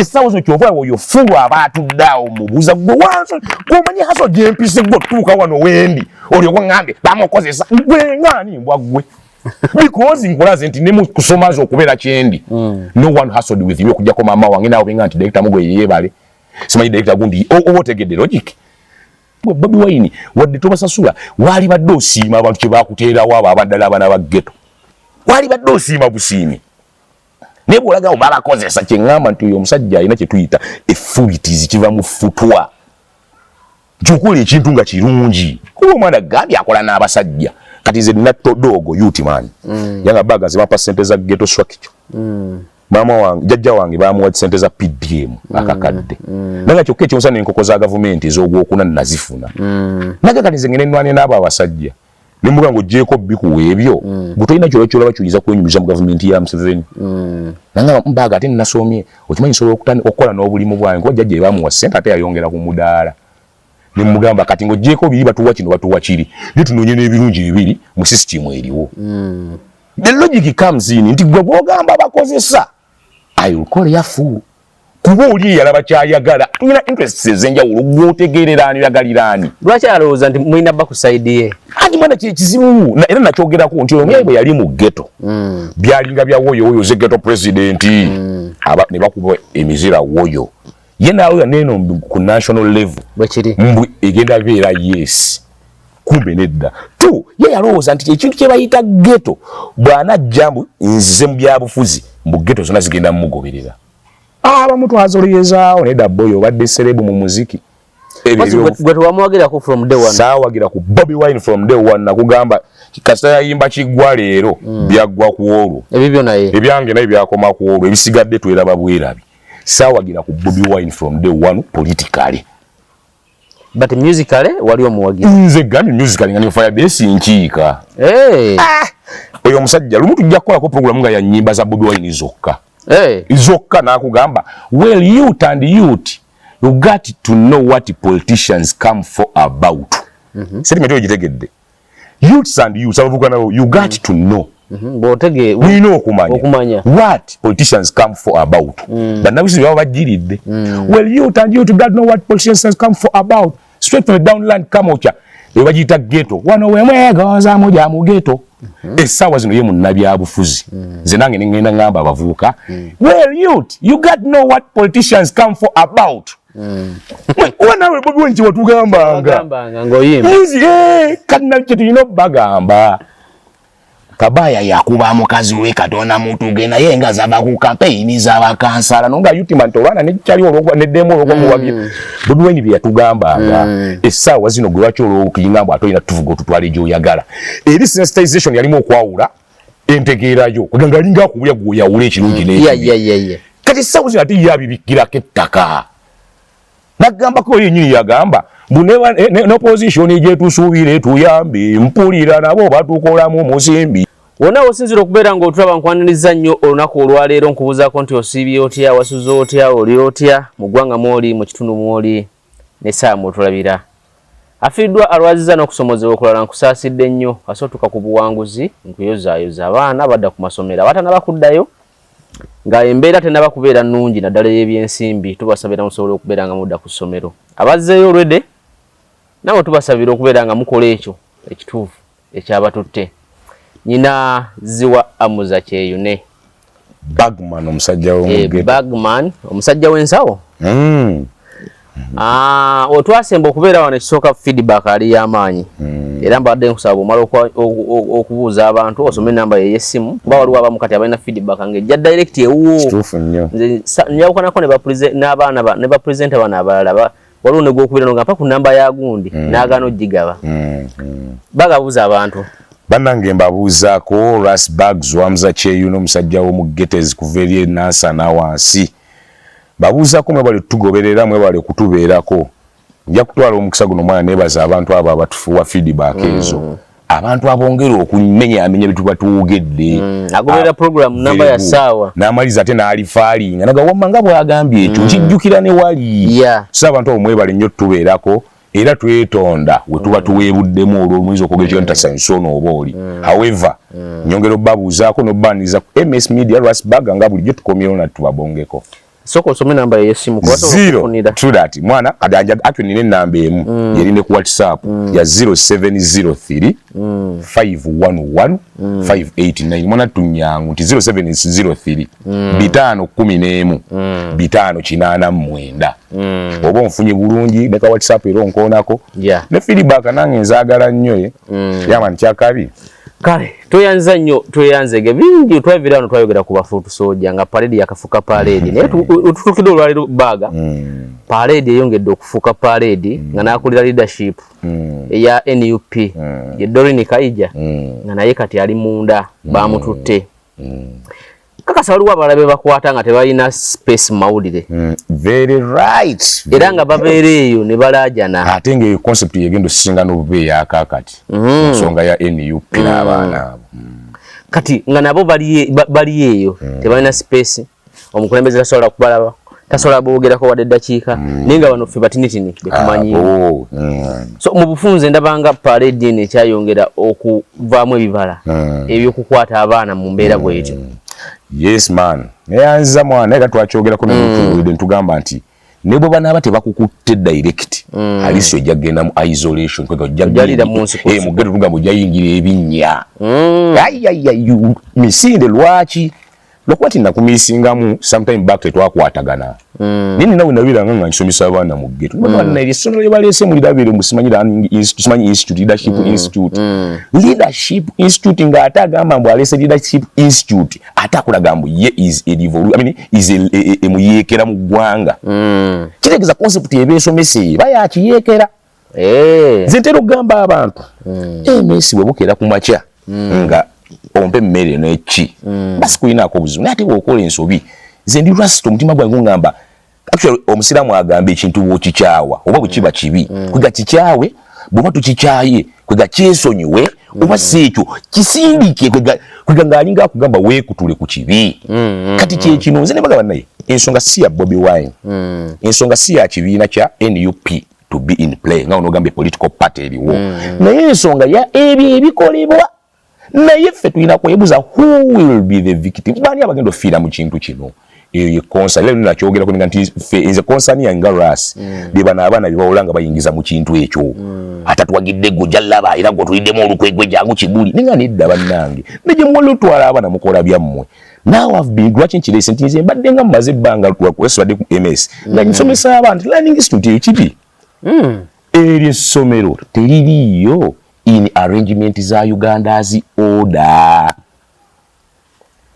Essaawa zino kyova oyo fuulu aba atudde awo mubuuza, gwe wanso gwomanyi haso gyempise gwe otuuka wano wendi olyoka ŋŋambe bamukozesa gwe ngaani mbwa gwe, because nkulaze nti ne mu kusoma nze okubeera kyendi, no one hustled with me okujjako maama wange. Naawe benga nti director mugo yeyeebale, simanyi director gundi, oba otegedde logic. Gwe Bobi Wine, wadde tobasasula, waali badde osiima abantu kye bakuteerawo abo abaddala abaana ba ghetto, waali badde osiima busiimi. Naye bw'olagawo babakozesa, kyeŋŋamba nti oyo omusajja alina kye tuyita effubitizi, kiva mu futwa, nti okola ekintu nga kirungi, kuba omwana gambye akola n'abasajja. Kati nze nina doogo youth man yanga baga nze bampa sente za ghetto structure. Maama wange, jjajja wange bamuwa sente za PDM akakadde, naye kyokka ekyonsa n'enkoko za gavumenti ez'ogwokuna nazifuna. Naye kati nze ngende nnwane n'abo abasajja nemuga ng'oggyeeko bikuwa ebyo, gwe tolina kyolaba kyolaba kyoyinza kwenyumiza mu gavumenti ya Museveni. Nanga mbaga ate nasomye, okimanyi nsobola okukola n'obulimu bwange, kuba jjajja ebamuwa ssente ate yayongera ku mudaala. Nemugamba kati ng'oggyeeko biri batuwa kino, batuwa kiri, naye tunoonye n'ebirungi ebiri mu sisitimu eriwo. The logic comes in nti gwe bw'ogamba bakozesa, I will call ya fool, kuba oli eyalaba kyayagala. Tulina interests ez'enjawulo, gwotegeerera ani, oyagalira ani? Lwaki alowooza nti mulina bba ku side ye? Anti mwana kyekizibu, era nakyogerako nti omyayi bwe yali mu ghetto byalinga bya woyo woyo ze ghetto president. Ne bakuba emizira woyo ye naawe neno ku national level. Bwekiri. Mbu egenda beera yes, kumbe nedda tu. Ye yalowooza nti ekintu kye bayita ghetto, bw'anajja mbu nzize mu byabufuzi, mbu ghetto zonna zigenda mumugoberera, abamu twazoleyezaawo. Nedda boyo obadde celeb mu muziki. Ebyo gwe tewamuwagirako from day one. Saawagira ku Bobi Wine from day one. Nakugamba kasita yayimba kiggwa leero, byaggwa ku olwo. Ebibyo naye. Ebyange naye byakoma ku olwo, ebisigadde tweraba bwerabi. Saawagira ku Bobi Wine from day one politically. But musically wali omuwagira. Nze gambye musically nga ne Firebase nkiika. Hey. Oyo omusajja lumu tujja kukolako program nga ya nnyimba za Bobi Wine zokka. Hey. Zokka. N'akugamba, well, youth and youth, you got to know what politicians come for about. Statement eyo gitegedde? Youths and youths, abavubuka nabo, you got to know. Bw'otege mulina okumanya okumanya what politicians come for about. Bannabisi baba bajjiridde. Well, youth and youth, got to know what politicians come for about. Straight from the downland Kamwokya, eyo bagiyita ghetto. Wano wemwegoza muja mu ghetto. Essaawa zino ye munnabyabufuzi. Nze nange nengenda ngamba abavubuka, well, youth, you got to know what politicians come for about. Oba naawe Bobi Wine kyewatugambanga. Wagambanga ng'oyimba. Nzi, kati nakyo tulina obbagamba. Kabaya yakuba mukazi we Katonda mutuge, naye nga zava ku kampeyini z'abakansala no nga yutima nti olwana nekyali olwokuba neddemu olwokuba muwagira Bobi Wine bye yatugambanga. Essaawa zino gwe lwaki olwokulinga mbu ate olina tuvuga otutwala gy'oyagala? Eri sensitization yalimu okwawula entegeerayo, kweganga alinga akubulya gweoyawula ekirungi n'ekibi. Kati essaawa zino ate ye abibikkirako ettaka, nagambako ye nyini yagamba mbu ne opposition gyetusuubira etuyambe, mpulira nabo batukolamu musimbi. Wonna wosinzira okubeera ng'otulaba, nkwaniriza nnyo olunaku olwaleero. Nkubuuzaako nti osiibye otya, wasuze otya, oli otya mu ggwanga mwoli, mu kitundu mwoli, n'essaawa mwotulabira. Afiiriddwa, alwaziza n'okusomozebwa okulala, nkusaasidde nnyo asootuka ku buwanguzi. Nkuyozaayoza abaana badda ku masomero, abatanaba kuddayo nga embeera tenaba kubeera nnungi naddala ey'ebyensimbi, tubasabira musobole okubeera nga mudda ku ssomero. Abazzeeyo olwedde nammwe tubasabira okubeera nga mukola ekyo ekituufu ekyabatutte. Nyina Ziwa Amuza Kyeyune. Bagman, omusajja w'omughetto. Bagman, omusajja w'ensawo. Ah, otwasemba okubeera wano ekisooka, feedback ali y'amaanyi. Era mbadde nkusaba bw'omala okubuuza abantu osome enamba ye ey'essimu, kuba waliwo abamu kati abalina feedback ng'ejja direct ewuwo. Kituufu nnyo. Nze njawukanako ne n'abaana ne bapresenter bano abalala, waliwo ne gwokubira nga mpa ku namba ya gundi n'agaana ogigaba. Bagabuuza abantu. Bannange, mbabuuzaako Ras Bags Wamza Kyeyuno, omusajja w'omu ghettos kuva eri enansana wansi. Babuuzaako, mwebale tutugoberera, mwebale kutubeerako. Nja kutwala omukisa guno, mwana, nebaza abantu abo abatufuwa feedback ezo, abantu abongera okumenyaamenya byetuba twogedde. Agoberera program namba ya ssaawa. N'amaliza ate n'alifaalinga naga wamma nga bw'agambye ekyo nkijjukira ne wali. So abantu abo mwebale nnyo tubeerako, era twetonda we tuba tuweebuddemu olwo oluyinza okwogera ekigambo tasanyusa ono oba oli. However, nyongera obbabuuzaako n'obbaniriza ku MS Media Rasbag, nga bulijjo tukomyewo na tubabongeko. Sooka osome namba y'essimu kuba Zero tokufunira. True that, mwana. Kati actually nina enamba emu yeri ne ku WhatsApp ya 0703 511 589. Mwana, tunyangu nti 0703 511 589. Oba onfunye bulungi ne ka WhatsApp era onkoonako ne feedback nange nzaagala nnyo ye yama nkyakabi. Kale tweyanza nnyo, tweyanzege bingi. Twavira wano twayogera ku ba foot soldier nga parade yakafuka parade, naye tutukidde olwaleero baaga parade eyongedde okufuuka parade nga n'akulira leadership eya NUP ye Doreen Kaija, nga naye kati ali munda bamututte. Kakasa waliwo abalala be bakwata nga tebalina space mu mawulire. Very right. Era nga babeera eyo ne balaajana. Ate nga eyo concept yegenda osinga n'obuba eyakakati, ensonga ya NUP n'abaana abo. Kati nga nabo bali eyo tebalina space, omukulembeze tasobola kubalaba, tasobola boogerako wadde eddakiika, naye nga bano ffe batinitini betumanyi. Abo, So mu bufunze ndabanga parade eno ekyayongera okuvaamu ebibala ebyokukwata abaana mu mbeera bwetyo. Yes man, neyanziza mwana, naye katwakyogerako netuwulidde ntugamba nti ne bwe banaaba tebakukutte direct, at least ojja kugenda mu isolation. Kwega ojja Ojjalira mu nsiko. Eh, mu ghetto tugamba ojja yingira ebinnya. Ayiayiayi, misinde lwaki? Lwakuba ti nakumisingamu sometime back, tetwakwatagana, naye nina we nabiranga nga nsomesa abaana mu ghetto. mm. Essomero lye baleese mulirabire musimanyi learning institute, simanyi institute, leadership institute, leadership institute, ng'ate agamba mbu aleese leadership institute, ate akulaga mbu ye is a I mean, is a muyeekera mu ggwanga. Kitegeeza concept eba esomesa eba yakiyeekera. Nze ntera okugamba abantu, ms bwe bukeera ku makya nga ompa emmere neki, basikulinaako obuzibu, naye ate bw'okola ensobi, nze ndi rasta, omutima gwange gungamba, actually omusiraamu agamba ekintu bw'okikyawa oba bwe kiba kibi, kwega kikyawe, bw'oba tukikyaye kwega kyesonyiwe, oba si ekyo kisindike, kwega ng'alinga akugamba weekutule ku kibi. Kati kyekino nze ne bagamba naye ensonga si ya Bobi Wine, ensonga si ya kibiina kya NUP to be in play nga onogambye political party eriwo, naye ensonga ya ebyo ebikolebwa. Naye ffe tulina kwebuuza, who will be the victim? Baani abagenda ofiira mu kintu kino? Eyo ye concern. Era nakyogerako nga nti ffe, nze concern yange nga ras, be bano abaana bebawola nga bayingiza mu kintu ekyo, atatwagidde gwe ojja era gwe tuliddemu olukwegwe, jangu kibuli, naye nga nedda bannange, ne gye muwala otwala abaana mukola byammwe. Now I've been, lwaki nkireese nti nze mbadde nga mmaze ebbanga lwasibadde ku ms nga nsomesa abaana nti learning institute eyo kibi, eryo essomero teririiyo in arrangement za Uganda's order.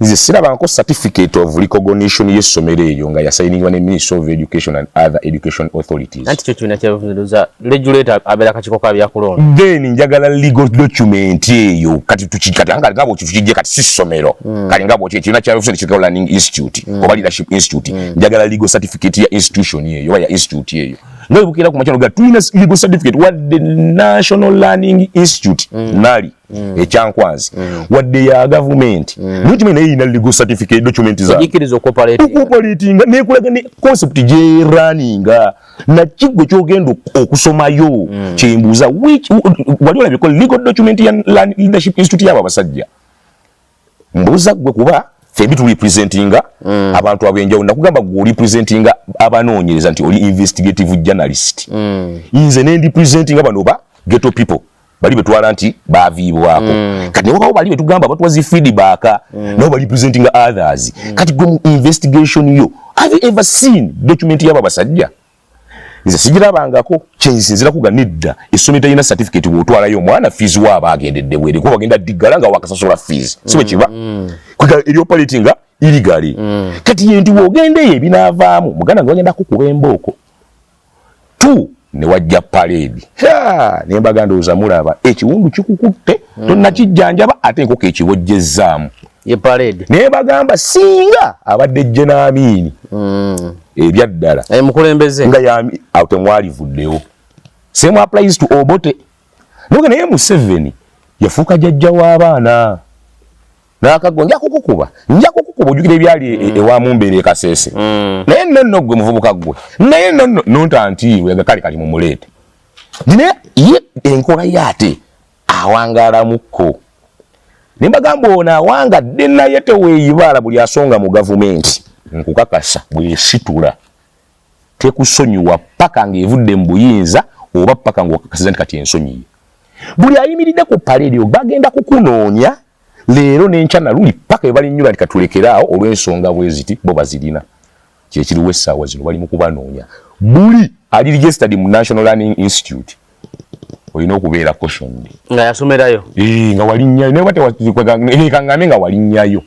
Nze sirabangako certificate of recognition y'essomero eryo nga yasayiningwa ne Ministry of Education and other education authorities. Anti kyo kibiina kyabufunziruza regulator abeera akakiiko ka byakulonda. Then njagala legal document eyo. Kati kati nga nga bw'oti tukijje, kati si ssomero, kati nga bw'oti ekibiina kya bufunzi kiriko learning institute oba leadership institute, njagala legal certificate ya institution eyo oba ya institute eyo nga bukira ku makya ga tulina legal certificate, wadde National Learning Institute nali ekyankwanzi, wadde ya gavumenti, naye kimanyi naye erina legal certificate document za egikiriza okuoperating. Okuoperatinga nekulaga ne concept gyeraninga nakigwe kyogenda okusomayo. Kyembuuza, wali olabyeko legal document ya leadership institute yabo abasajja? Mbuuza gwe, kuba fembi turepresentinga abantu ab'enjawulo. Nakugamba gwe orepresentinga abanoonyereza nti oli investigative journalist, nze ne ndipresentinga bano ba ghetto people bali betwala nti baviibwako. Kati newabawo bali betugamba batuwa zi feedback, nabo bali presentinga others. Kati gwe mu investigation yo, have you ever seen document yabo abasajja? Nze sigirabangako. Kyensinzira kuga nedda, essomero terina certificate. Bw'otwalayo omwana, fees waaba agendedde bwere, kuba bagenda diggala nga wakasasula fees, si bwe kiba? Kwega eri operatinga illegally. Kati ye nti bw'ogenda eyo ebinaavaamu, muganda nga bagenda kukuba embooko tu ne wajja parade ne mbaga ndowooza mulaba ekiwundu kikukutte, tonnakijjanjaba, ate enkoko ekibojjezzaamu. Ye parade. Naye bagamba singa abadde Gen Amin ebyaddala mukulembeze nga yami awo temwalivuddewo. Same applies to Obote. Noga naye Museveni yafuuka jjajja w'abaana n'akaggo, nja kukukuba, nja kukukuba. Ojjukira ebyali ewa Mumbeere e Kasese? Naye nno nno gwe muvubuka gwe, naye nno nno nonta nti wega kale kali mumuleete, naye ye enkola ye ate awangalamukko. Ne mbagamba ono awangadde, naye teweeyibaala buli asonga mu gavumenti. Nkukakasa, bwesitula tekusonyiwa paka ng'evudde mu buyinza oba paka ng'okakasiza nti kati ensonyiye. Buli ayimiridde ku parade bagenda kukunoonya leero n'enkya na luli paka ebalinyula nti katulekeraawo olw'ensonga bwe ziti, bo bazirina. Kyekiriwo essaawa zino, bali mu kubanoonya. Buli ali registered mu National Learning Institute olina okubeera cautioned. Nga yasomerayo. Nga walinnyayo, naye kaŋŋambe nga walinnyayo.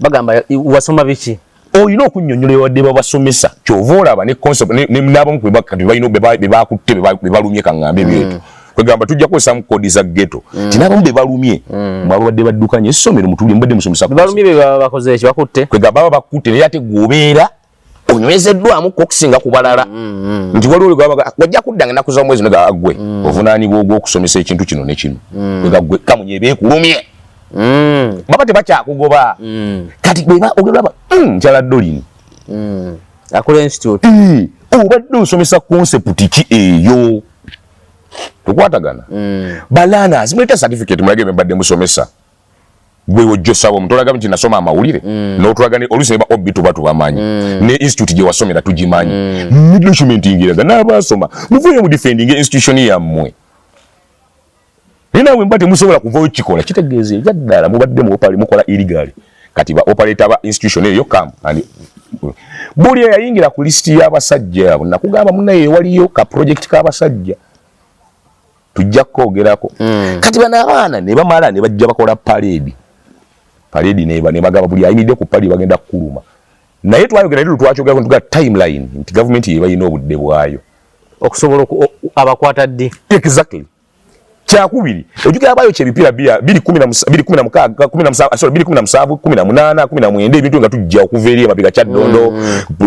Bagamba wasoma biki? Olina okunnyonnyola ewadde babasomesa. Kyova olaba ne concept n'abamu ku kati balina be bakutte, be balumye, kaŋŋambe byetu kwegamba tujja kukozesa mu code za ghetto ti n'abamu be balumye mwabadde baddukanya essomero mutuli mubadde musomesa. Balumye be baba bakoze eki? Bakutte. Kwegamba baba bakutte, naye ate gwobeera onywezeddwamu okusinga ku balala nti waliwo olugamba wajja kuddanga ennaku z'omwezi nga gwe ovunaanibwa ogw'okusomesa ekintu kino ne kino. Kwega gwe kamunye beekulumye, baba tebakyakugoba. Kati bweba ogenda nkyala Dolini akola institute. Obadde osomesa concept ki eyo? Tukwatagana. Ba learners, mulete certificate mulage mbadde musomesa. Gwe ojjosaba omuntu olaga nti nasoma amawulire, n'otulaga ne oluusi ne ba OB tuba tubamanyi, ne institute gye wasomera tugimanyi, ne document ngiraga n'abaasoma. Muvuye mu defending institution yammwe, naye naawe mba temusobola kuvayo kikola, kitegeeza ebyaddala mubadde muopali mukola illegal. Kati ba operator ba institution eyo come and buli eyayingira ku list y'abasajja abo, nakugamba munnaye waliyo ka project k'abasajja tujja kwogerako. Kati bano abaana ne bamala ne bajja bakola parade, parade ne bagamba buli ayimiridde ku parade bagenda kukuluma. Naye twayogera leero, twakyogerako, ntuga timeline nti gavumenti yebalina obudde bwayo okusobola abakwata ddi. Exactly. Kyakubiri, ojjukira abayo kyebipiira 2016, sorry, 2017, 18, 19, ebintu nga tujja okuva eri emabega Kyaddondo,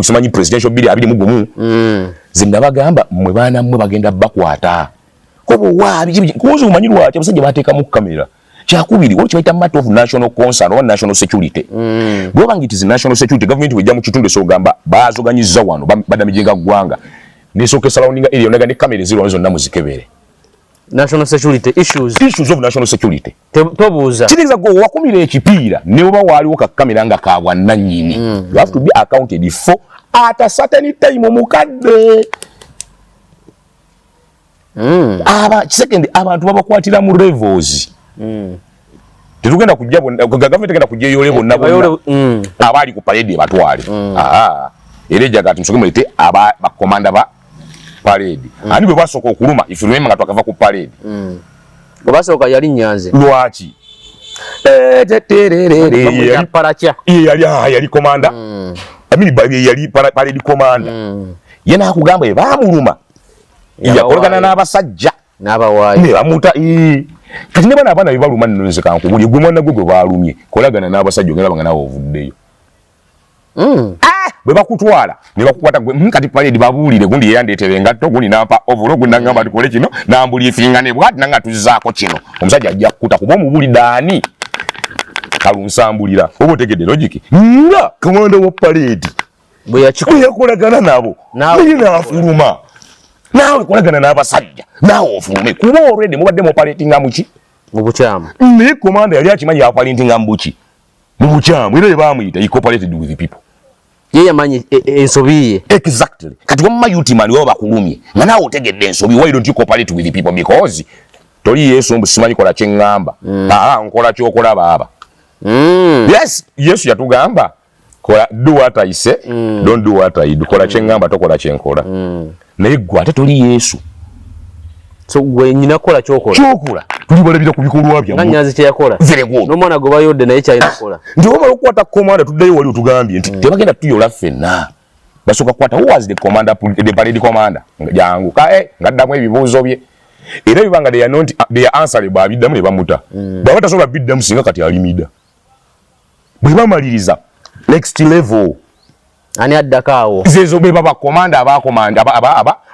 simanyi presidential 2021. Ze nabagamba, mmwe baana mmwe bagenda bakwata kobo wa kuzi omanyi lwaki abasajja bateekamu kamera. Kyakubiri, waliwo kyebayita matter of national concern oba national security. Bw'oba nga it is national security, government wejja mu kitundu esogamba bazoganyiza wano badamijenga ggwanga, nesooka surrounding area onaga ne kamera eziri zonna muzikebere. National security issues. Issues of national security. Tobuuza. Kitegeeza gwe wakumira ekipiira ne oba waaliwo ka kamera nga ka bwannannyini, you have to be accounted for at a certain time, omukadde. Aba second, abantu babakwatira mu levels. Tetugenda kujja bonna, gavumenti egenda kujja eyole bonna bonna abaali ku parade ebatwale. Aa, era ejaga ati musoke mulete aba bakomanda ba parade. Ani bwe basooka okuluma? If you remember, nga twakava ku parade. Bwe basooka yali Nyanze. Lwaki? Bamuyita Palakya. Ye yali, yali commander. I mean, yali parade commander. Ye nakugamba ye baamuluma yakolagana n'abasajja n'abawaayo. Ne bamuta. Kati ne bano abaana bebaluma nno, nze kankubulye, gwe mwana gwe gwe baalumye, kolagana n'abasajja, ogenda banga naawe ovuddeyo. Ah, bwe bakutwala ne bakukwata gwe, kati parade babuulire gundi yeyandeetera engatto, gundi nampa ovulo, gundi nangamba tukole kino, nambuliifinga ne bwati nanga tuzzaako kino. Omusajja ajja kukuta kuba omubuulidde ani kalunsambulira. Oba otegedde logic nga kamanda wa parade bwe yakikola, bwe yakolagana nabo Naawe. Naye n'afuluma. Naawe kolagana n'abasajja, naawe ofulume, kuba already mubadde muoperatinga muki? Mu bukyamu. Naye komanda yali akimanyi yaoperatinga mu buki? Mu bukyamu. Era bamuyita he cooperated with the people. Ye yamanyi ensobi ye. Exactly. Kati wamma youthman waba bakulumye nga naawe otegedde ensobi, why don't you cooperate with the people? Because toli Yesu mbu simanyi kola kyeŋŋamba. Aa, nkola kyokola baaba. Yes, Yesu yatugamba kola, do what I say, don't do what I do. Kola kyeŋŋamba, tokola kyenkola. Naye gwe ate toli Yesu. So gwe nyina kukola kyokola. Kyokola tuli balabira ku bikolwa nga byammwe. Nyanzi kyeyakola. Very good. N'omwana gwe bayodde naye kyalina kukola. Nti omala okukwata komanda, tuddeyo wali otugambye nti tebagenda tuyola ffenna, basooka kukwata who was the commander, the parade commander. Nga jangu kae ngaddamu ebibuuzo bye, era bibanga they are not, they are answerable, abiddamu ne bamuta. Bw'aba tasobola biddamu, singa kati alimida. Bwe bamaliriza, next level. Ani addako awo? Zezo be baba komanda, abakomanda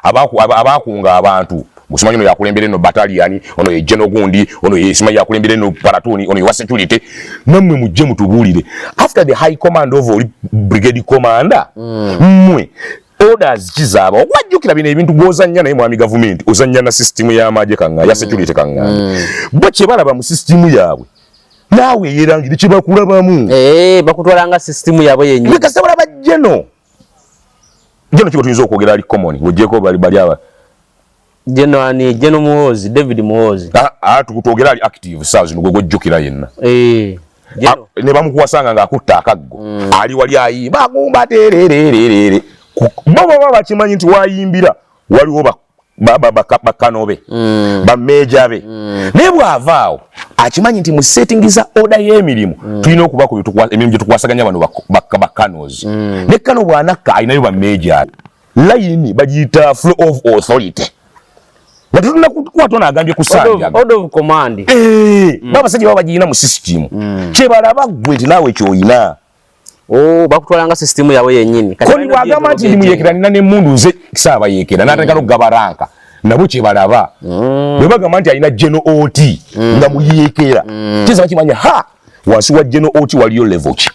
abakunga abantu. Musimanyi ono yakulembera eno battalion, ono ye general gundi, ono ye simanyi yakulembera eno platoon, ono ye wa security. Nammwe mujje mutubuulire, after the high command of oli brigade commander, mmwe orders kizaaba wajjukira bino ebintu gw'ozannya naye mwami gavumenti ozannya na system y'amagye kaŋŋa ya security kaŋŋa bo kye balaba mu system yaabwe, naawe eyerangire kye bakulabamu. Eh, bakutwala nga system yaabwe yennyini. Kasita balaba Bajeno jeno kiko tuyinza okwogera ali common, ng'ogyeko bali bali aba Jeno ani? Jeno Muhoozi, David Muhoozi. Ah, twogera ali active saa zino, gwe gwojjukira yenna. Jeno. Ah, ne bamukuwasanga ng'akutta akaggo, ali wali ayimba agumba terererere, bo baba bakimanyi nti wayimbira waliwo bakano be, bameja be. Naye bw'avaawo akimanyi nti mu setting za order y'emirimu tulina okuba ku emirimu gye tukwasaganya bano bakanozi, ne kano bw'anakka alinayo bameja. Layini bagiyita flow of authority, nga tetulina kukwata ono agambye kusanjaga. Order of command. Eh, babasajja baba bagiyina mu system, kyebalaba ggwe nti naawe kyoyina. Oh, bakutwala nga system yawe yennyini. Kati Koni bw'agamba nti ndi muyekera, nina n'emmundu, nze saabayeekera, n'atandika n'okugaba rank, nabo kyebalaba. Bwe bagamba nti alina General ot nga muyeekera, kiyinza bakimanya ha wansi wa General ot waliyo level ki,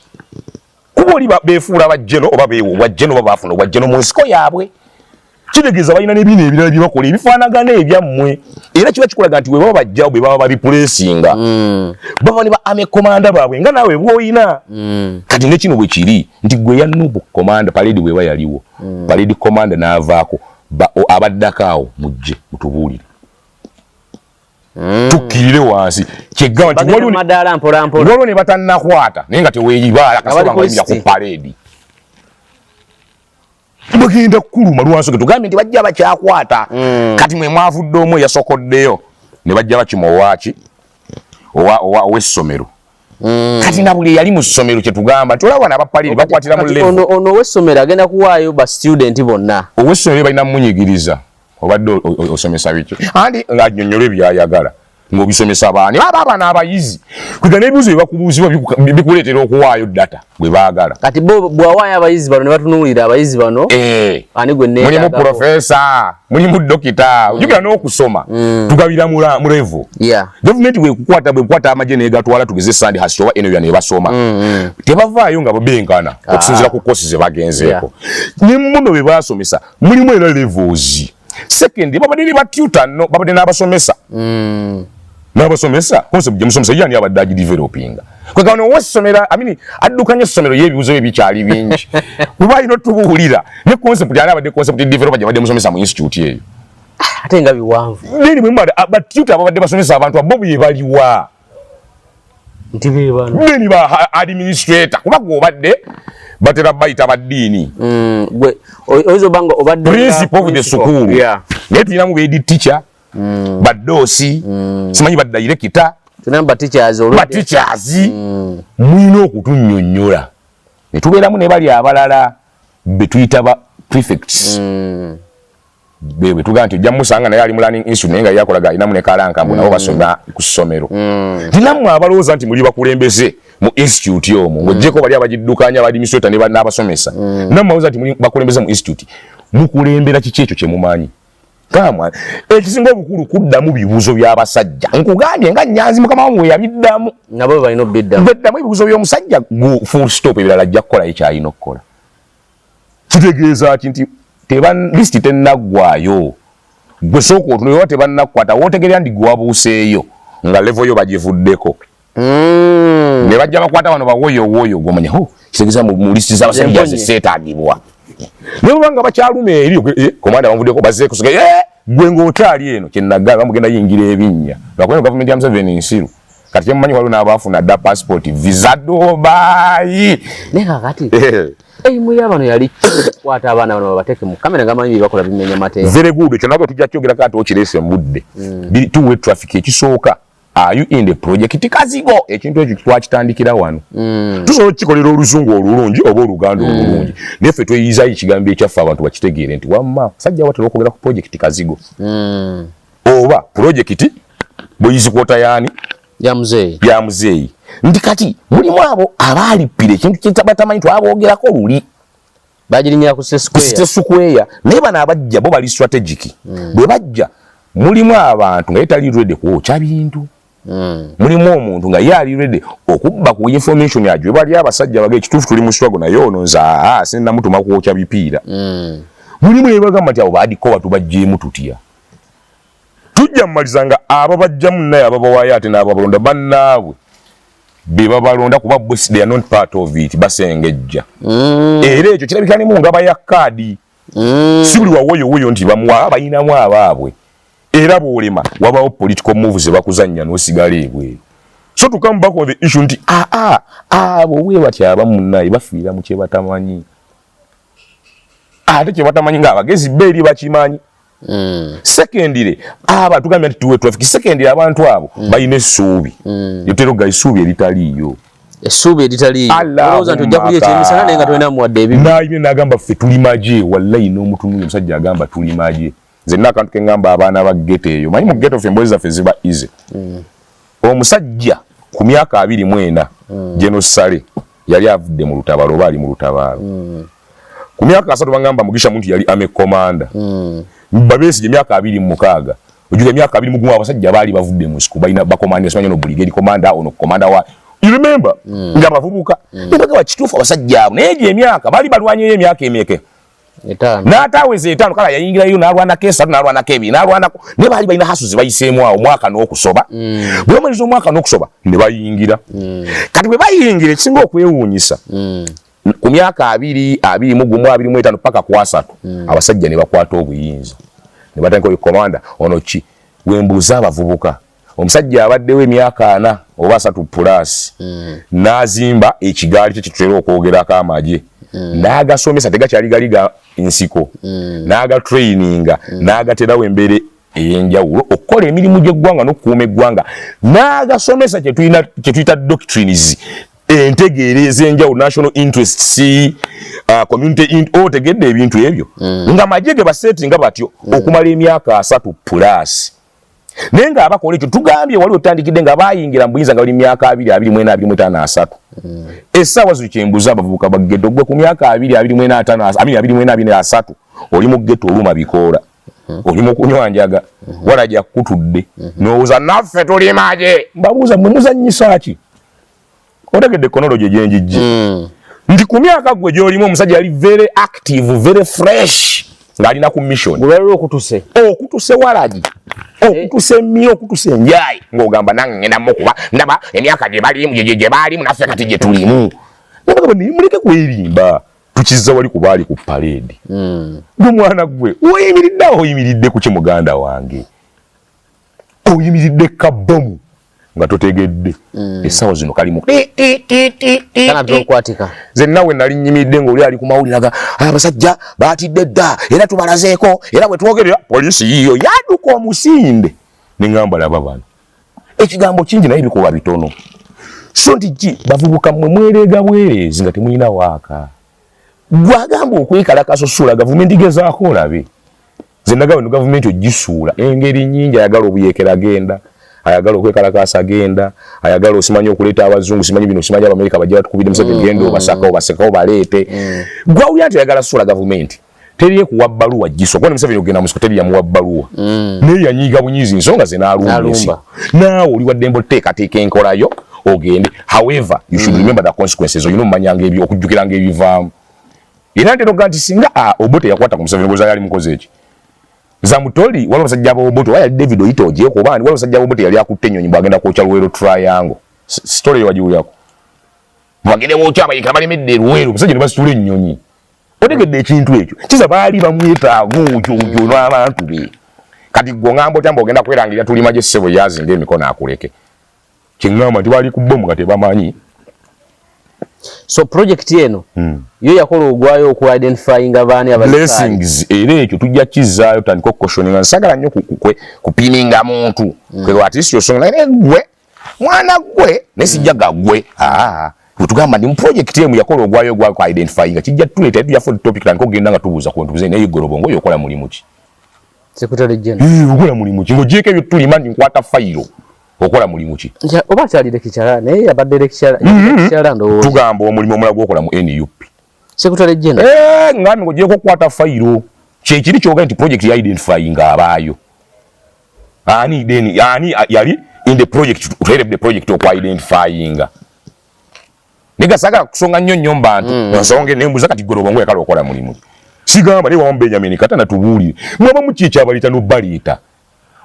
kuba oli beefuula ba General oba beewa obwa General oba baafuna obwa General mu nsiko yaabwe, kitegeeza balina n'ebina ebirala bye bakola ebifaanagana ebyammwe. Era kiba kikulaga nti bwe baba bajjawo, bwe baba bareplacinga, baba ne ba army commander baabwe nga naawe bw'oyina. Kati ne kino bwe kiri nti gwe ya NUP commander parade bweba yaliwo, parade commander n'avaako, abaddako awo mujje mutubuulire, tukkirire wansi. Kyegamba nti Bagenda mu madaala mpola mpola. Waliwo ne batannakwata naye nga teweeyibaala. Nga bali kasita ku nga ku list. Parade bagenda kukuluma lwansonga tugambye nti bajja bakyakwata. Kati mwe mwavudde omu eyasokoddeyo ne bajja bakima owaaki ow'essomero. Kati na buli eyali mu ssomero, kyetugamba nti olaba bano abapaliri bakwatira mu Kati level. Ono ow'essomero agenda kuwaayo ba student bonna. Ow'essomero balina munyigiriza, obadde osomesa biki, andi ng'annyonnyola byayagala ng'obisomesa baani, aba abaana abayizi kwega n'ebibuuzo bye bakubuuzibwa bikuleetera okuwaayo data gwe baagala. Kati bo bw'awaayo abayizi bano ne batunuulira abayizi bano, ani gwe mulimu neetaagako? Profesa, mulimu dokita, ojjukira n'okusoma tugabira mu level. Gavumenti bwekukwata, bwekukwata amagye negatwala, tugeze Sandhurst oba eno nebasoma, tebavaayo nga benkana okusinziira ku kosi ze bagenzeeko. Ne muno bye basomesa mulimu era levels. Second, babadde ne batutor, no babadde n'abasomesa, n'abasomesa concept gye musomesa yani abadde agidevelopinga. Kwegano owessomero, I mean, addukanya essomero, y'ebibuuzo bye bikyali bingi kuba alina otubuulira ne concept yani abadde concept developer gye badde musomesa mu institute eyo. Ate nga biwanvu. Then bwe mubadde batutor ababadde basomesa abantu abo bye baliwa? Nti be bano. Then ba administrator, kuba gwe obadde batera bayita baddiini. Gwe oyinza oba nga obadde nga principal of the principal. school. Naye tulinamu ba head teacher, badoosi, simanyi ba director. Tulinamu ba teachers already. Ba teachers mulina okutunnyonnyola ne tubeeramu ne bali abalala be tuyita ba prefects, bwe tugamba nti ojja musanga naye ali mu learning institute, naye nga yakolaga alinamu ne kalanka mbu nabo basoma ku ssomero. Nti nammwe abalowooza nti muli bakulembeze mu institute omwo, ng'oggyeko bali abagiddukanya, aba administrator ne n'abasomesa, nammwe abalowooza nti muli bakulembeze mu institute, mukulembera kiki ekyo kye mumanyi? Kamwa ekisinga obukulu kuddamu bibuuzo by'abasajja. Nkugambye nga Nyanzi mukama wammwe yabiddamu. Nabo balina obiddamu. Beddamu ebibuuzo by'omusajja, full stop, ebirala ajja kukolayo kyalina okukola. Kitegeeza ki nti lisiti tennaggwayo? Gwe sooka otunule oba tebannakukwata, wootegerera ndi gwe wabuuseeyo nga level yo bagivuddeko, ne bajja bakwata bano bawoyowoyo, gomanya ho kitegeeza mu lisiti z'abasajja Zemponye. zeseetaagibwa. Naye bwe banga bakyaluma eri, komanda bamuvuddeko, bazzeeko gwe ng'okyali eno. Kyenagamba mugenda yingira ebinnya lwakuba gavumenti ya Museveni nsiru. Kati kyemumanyi, waliwo n'abaafuna dda passport, visa Dubai. Naye kakati eimu y'abano yali kukwata abaana bano babateeke mu kamera nga manyi bye bakola bimenya mateeka. Very good, ekyo nabwe tujja kyogerako ate okireese mu budde. Two way traffic. Ekisooka, are you in the project Kazigo? Ekintu ekyo twakitandikira wano. Tusobola okukikolera oluzungu olulungi oba oluganda olulungi, naye ffe tweyizayo ekigambo ekyaffe abantu bakitegeere nti wamma sajja watera okwogera ku project Kazigo oba project boys quarter yaani ya muzeeyi. Ya muzeeyi. Nti kati mulimu abo abaalipira ekintu kyebatamanyi, twaboogerako luli. Bagirinyira ku City Square. Square. Naye bano abajja bo bali strategic. Bwe bajja mulimu abantu nga ye tali ready kwokya bintu, mulimu omuntu nga ye ali ready okubba ku information ajo. Bali abasajja baga ekituufu, tuli mu struggle, naye ono nze aa sinnamutuma kwokya bipiira. Mulimu ebagamba nti abo baadiko batubajjeemu tutya, tujja mumaliza nga ababajjamu naye ababawaayo ate n'ababalonda bannaabwe. Be babalonda kuba bo they are not part of it, basengejja. Era ekyo kirabika ne mu ngaba ya kaadi. Si buli wawoyo woyo nti bamuwa, bayinamu abaabwe. Era bw'olema wabawo political moves bakuzannya n'osigala ebweru. So to come back on the issue nti aa abo bwe batyo abamu munnaye bafiira mu kye batamanyi, ate kye batamanyi ng'abagezi be eri bakimanyi. Secondly, aba tugambye nti tuwe traffic. Secondly, abantu abo balina essuubi. Yotera oga essuubi eritaliiyo. Essuubi eritaliiyo. Olowooza nti ojja kulya ekyemisana naye nga tolina muwadde ebibi. Nayimye n'agamba ffe tuli magye. Wallayi n'omutunuli omusajja agamba tuli magye. Nze nina akantu ke ŋŋamba abaana ba ghetto eyo. Manyi mu ghetto ffe emboozi zaffe ziba easy. Omusajja ku myaka 24, General Saleh yali avudde mu lutabaalo oba ali mu lutabaalo. Ku myaka 30 bagamba Mugisha Muntu yali army commander. Babesigye emyaka 26, ojula emyaka 21, abasajja baali bavudde mu nsiko, balina bakomanda, simanyi ono brigade commander, ono commander wa, you remember, nga bavubuka. Nebagamba kituufu abasajja abo, naye egyo emyaka baali balwanyeyo emyaka emeke? 5. N'ataaweza 5. Kala yayingirayo n'alwanako 3, n'alwanako 2, n'alwanako, naye baali balina hasu ze bayiseemu awo omwaka n'okusoba. Bwe bamaliriza omwaka n'okusoba ne bayingira. Kati bwe bayingira, ekisinga okwewuunyisa, ku myaka 20, 21, 25 paka ku 30, abasajja ne bakwata obuyinza ne batandika oyo commander ono ki. Wembuuza abavubuka, omusajja abaddewo emyaka 40 oba 30 plus, n'azimba ekigaali kye kitutera okwogerako amagye, n'agasomesa, tegakyali gali ga nsiko, n'agatraininga, n'agaterawo embeera ey'enjawulo okukola emirimu gy'eggwanga n'okukuuma eggwanga, n'agasomesa kye tuyita doctrines, entegeera ez'enjawulo, national interests, community otegedde ebintu ebyo nga magye ge basetinga batyo okumala emyaka 30 plus. Naye ng'abakola ekyo, tugambye wali otandikidde nga bayingira mu buyinza nga bali myaka 20, 24, 25, 30. Essaawa zino kyembuza abavubuka ba ghetto, gwe ku myaka 20, 24, 50, 24, 24, 30, oli mu ghetto, oluma bikoola, oli mu kunywa njaga, walajja kukutudde, nowooza naffe tuli magye. Mbabuuza, mwe muzannyisa ki? Otegedde chronology gyenjijje nti ku myaka gwe gy'olimu, omusajja yali very active, very fresh, ng'alina ku mission. Gwe okutuse. Okutuse walagi, okutuse emmi, okutuse enjayi, ng'ogamba nange ngenda mukuba, ndaba emyaka gye balimu gye baalimu naffe kati gye tulimu. Nabagamba naye muleke kwerimba. Tukiza wali ku baali ku parade. Gwe mwana gwe oyimiridde awo, oyimiridde ku ki? Muganda wange, oyimiridde kabomu nga totegedde. Essaawa zino kalimu kanatera okwatika. Nze nawe nali nyimiridde ng'oli ali ku mawulire aga abasajja baatidde dda, era tubalazeeko, era bwe twogerera poliisi yiyo yaduka omusinde. Ne ŋŋamba laba bano, ekigambo kingi naye ebikolwa bitono. So nti ki, bavubuka mmwe mwereega bwereezi nga temulina waaka. Gwagamba okwekalakasa osuula gavumenti, gezaako olabe. Nze nagamba no gavumenti ogisuula engeri nyingi. Ayagala obuyeekera genda, ayagala okwekalakasa genda, ayagala osimanyi okuleeta abazungu, simanyi bino, simanyi abamerika bajja batukubire Museveni, genda obasaka obaseka obaleete. Gwawulira nti oyagala suula gavumenti, teri ekuwa bbaluwa giso kuba ne Museveni ogenda musiko teri yamuwa bbaluwa, naye yanyiiga bunyiizi ensonga ze n'alumba ensi. N'alumba. Naawe oli waddembe oteekateeka enkolayo ogende. However, you should remember the consequences. Olina omumanyanga ebyo, okujjukiranga ebivaamu. Era ntera okuga nti singa Obote yakwata ku Museveni, goza yali mukozi eki Zamutoli. Waliwo abasajja ba Obote, oba yali David Oyite Ogyeko oba ani, waliwo abasajja ba Obote yali akutte ennyonyi bwagenda kwokya Luweero Triangle. Story eyo wagiwulirako? Bagende bookya abayika balemedde e Luweero, omusajja ne basitula ennyonyi. Otegedde ekintu ekyo kiza baali bamwetaaga oyo oyo n'abantu be. Kati gwe oŋŋamba otya mbu ogenda kwerangirira tuli magye? Ssebo, yazinga emikono akuleke. Kyeŋŋamba nti baali ku bbomu nga tebamanyi. So project eno yo yakola ogwayo oku identifyinga baani abazikaali. Blessings, era ekyo tujja kizaayo, tutandika okucautioninga. Nsagala nnyo kupininga muntu kwe at least osonga naye gwe mwana gwe naye sijja gagwe. Ah, bwetugamba ndi mu project emu yakola ogwayo ogwa ku identifyinga, kijja tuleeta tujja for topic, tandika okugenda nga tubuuza ku ntubuze. Naye Golobongo oyo okola mulimu ki? Secretary General. Eh, okola mulimu ki ng'ogyeko ebyo tulima nti nkwata fayiro? Okola mulimu ki? Oba akyali lecturer, naye yabadde lecturer, lecturer ndowooza. Tugamba omulimu omulala gwokola mu NUP. Secretary General. Eh, ngambi ng'ogyeko okukwata fayiro, kyekiri kyoga nti project ya identifying abaayo ani? Then ani yali in the project to help the project okwa identifyinga? Nigga, sagala kusonga nnyo nnyo mu bantu. Nsonge nembuza kati Golobongo yakala okola mulimu. Sigamba naye wamu Benjamin Katana, tubuulire mwaba muki ekyabaleeta nobaleeta.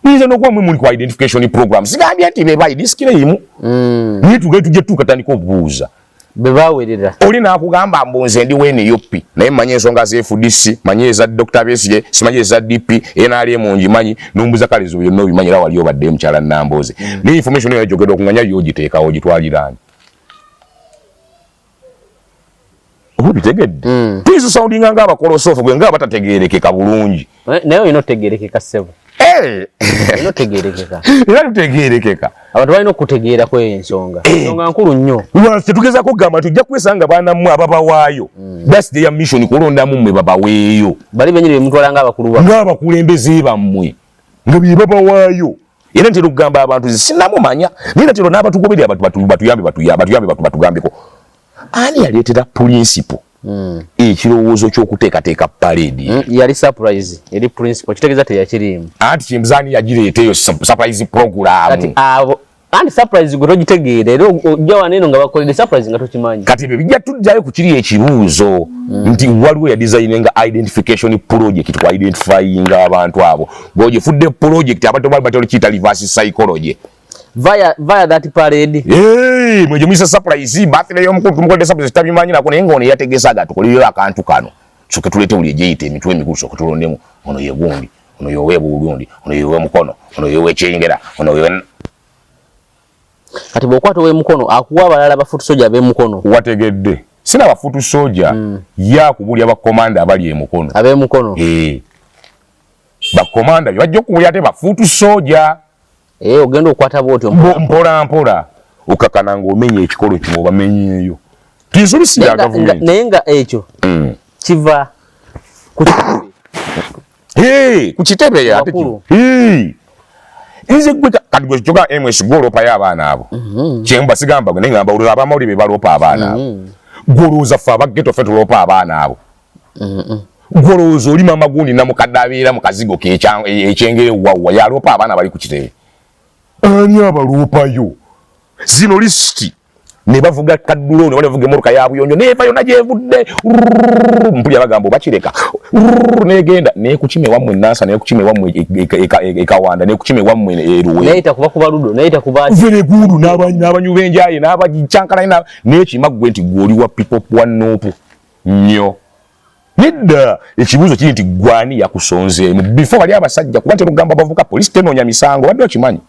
Muyinza n'okuba mwe muli ku identification program. Sigambye nti be bayi disclaim. Naye tugende tujje tukatandika okubuuza. Be bawerera. Oli n'akugamba mbu nze ndi WNUP, naye mmanyi ensonga za FDC, mmanyi eza Dr. Besigye, simanyi eza DP, NRM ngimanyi, n'ombuuza kale zo byonna obimanyi era wali obadde mukyala Nambooze. Naye information eyo gy'ogenda okunganya yo ogiteekawo ogitwalira ani? Oba obitegedde? Tuyinza soundinga ng'abakolosoofu gwe nga abatategeerekeka bulungi. Naye olina otegeerekeka ssebo. Olina otegeerekeka. Era tutegeerekeka. Abantu balina okutegeera ku eyo ensonga. Ensonga nkulu nnyo. Lwaki tetugezaako okugamba nti ojja kwesanga baana mmwe ababawaayo. That's their mission, kulondamu mmwe babaweeyo. Bali bennyini be mutwala ng'abakulu bammwe. Ng'abakulembeze bammwe. Nga bye babawaayo. Era ntera okugamba abantu nze sinnamumanya. Naye natera n'abatugoberera batuyambe, batuyambe, batugambeko. Ani yaleetera principal ekirowoozo ky'okuteekateeka parade? Yali surprise eri principal, kitegeeza teyakiriimu. Anti kimbuza ani yagireeta eyo surprise program? Kati abo anti surprise gwe togitegeera, era ojja wano eno nga bakoledde surprise nga tokimanyi. Kati ebyo bijja tujjayo ku kiri ekibuuzo nti waliwo ya designinga identification project ku identifyinga abantu abo. Ng'ogifudde project, abantu bali batera okiyita reverse psychology. Via that parade. Hey, mwe muyise surprise, birthday y'omukulu tumukoledde surprise tabimanyi nako, naye ng'ono yategeeza aga tukoleyo akantu kano. Tusooke tuleete buli egyeyita emitwe emikulu, tusooke tulondemu ono ye gundi, ono ye ow'ebugundi, ono ye ow'emukono, ono ye ow'ekyengera, ono ye Kati bw'okwata ow'emukono akuwa abalala ba foot soldier ab'emukono. Wategedde. Sina ba foot soldier, yakubulya ba commander abali emukono. Ab'emukono. Ba commander bajja okubulya ate ba foot soldier. Ogenda okwata bw'otyo mpola mpola okakana ng'omenya ekikolo kimu obamenyeeyo. Tinsobi ya gavumenti. Naye nga ekyo kiva ku kitebe. Ku kitebe ate Nze gwe kati gwe kyoga MS gw'oloopayo abaana abo. Kyemba sigamba gwe naye ngamba olowooza abamawulire be baloopa abaana abo. Gw'olowooza ffe aba ghetto ffe tuloopa abaana abo. Gw'olowooza oli maama gundi namukadde abeera mu kazigo ke ekyengere wawwa yaloopa abaana bali ku kitebe. Ani abaloopayo? Zino lisiti ne bavuga kaddulo ne bavuga emmotoka ya buyonjo neeva yonna gyevudde mpulira bagamba obakireka negenda nekukima ewammwe Nansa, nekukima ewammwe Ekawanda, nekukima ewammwe Eruwe, neyita kuba kuba ludo, neyita kuba veregudu n'abanyu b'enjaye n'abakyankalanye n'ekima ggwe nti ggwe oli wa people wa NUP nnyo. Nedda, ekibuuzo kiri nti gwani yakusonzeemu before bali abasajja, kuba ntera okugamba abavubuka poliisi tenoonya misango, badde okimanyi?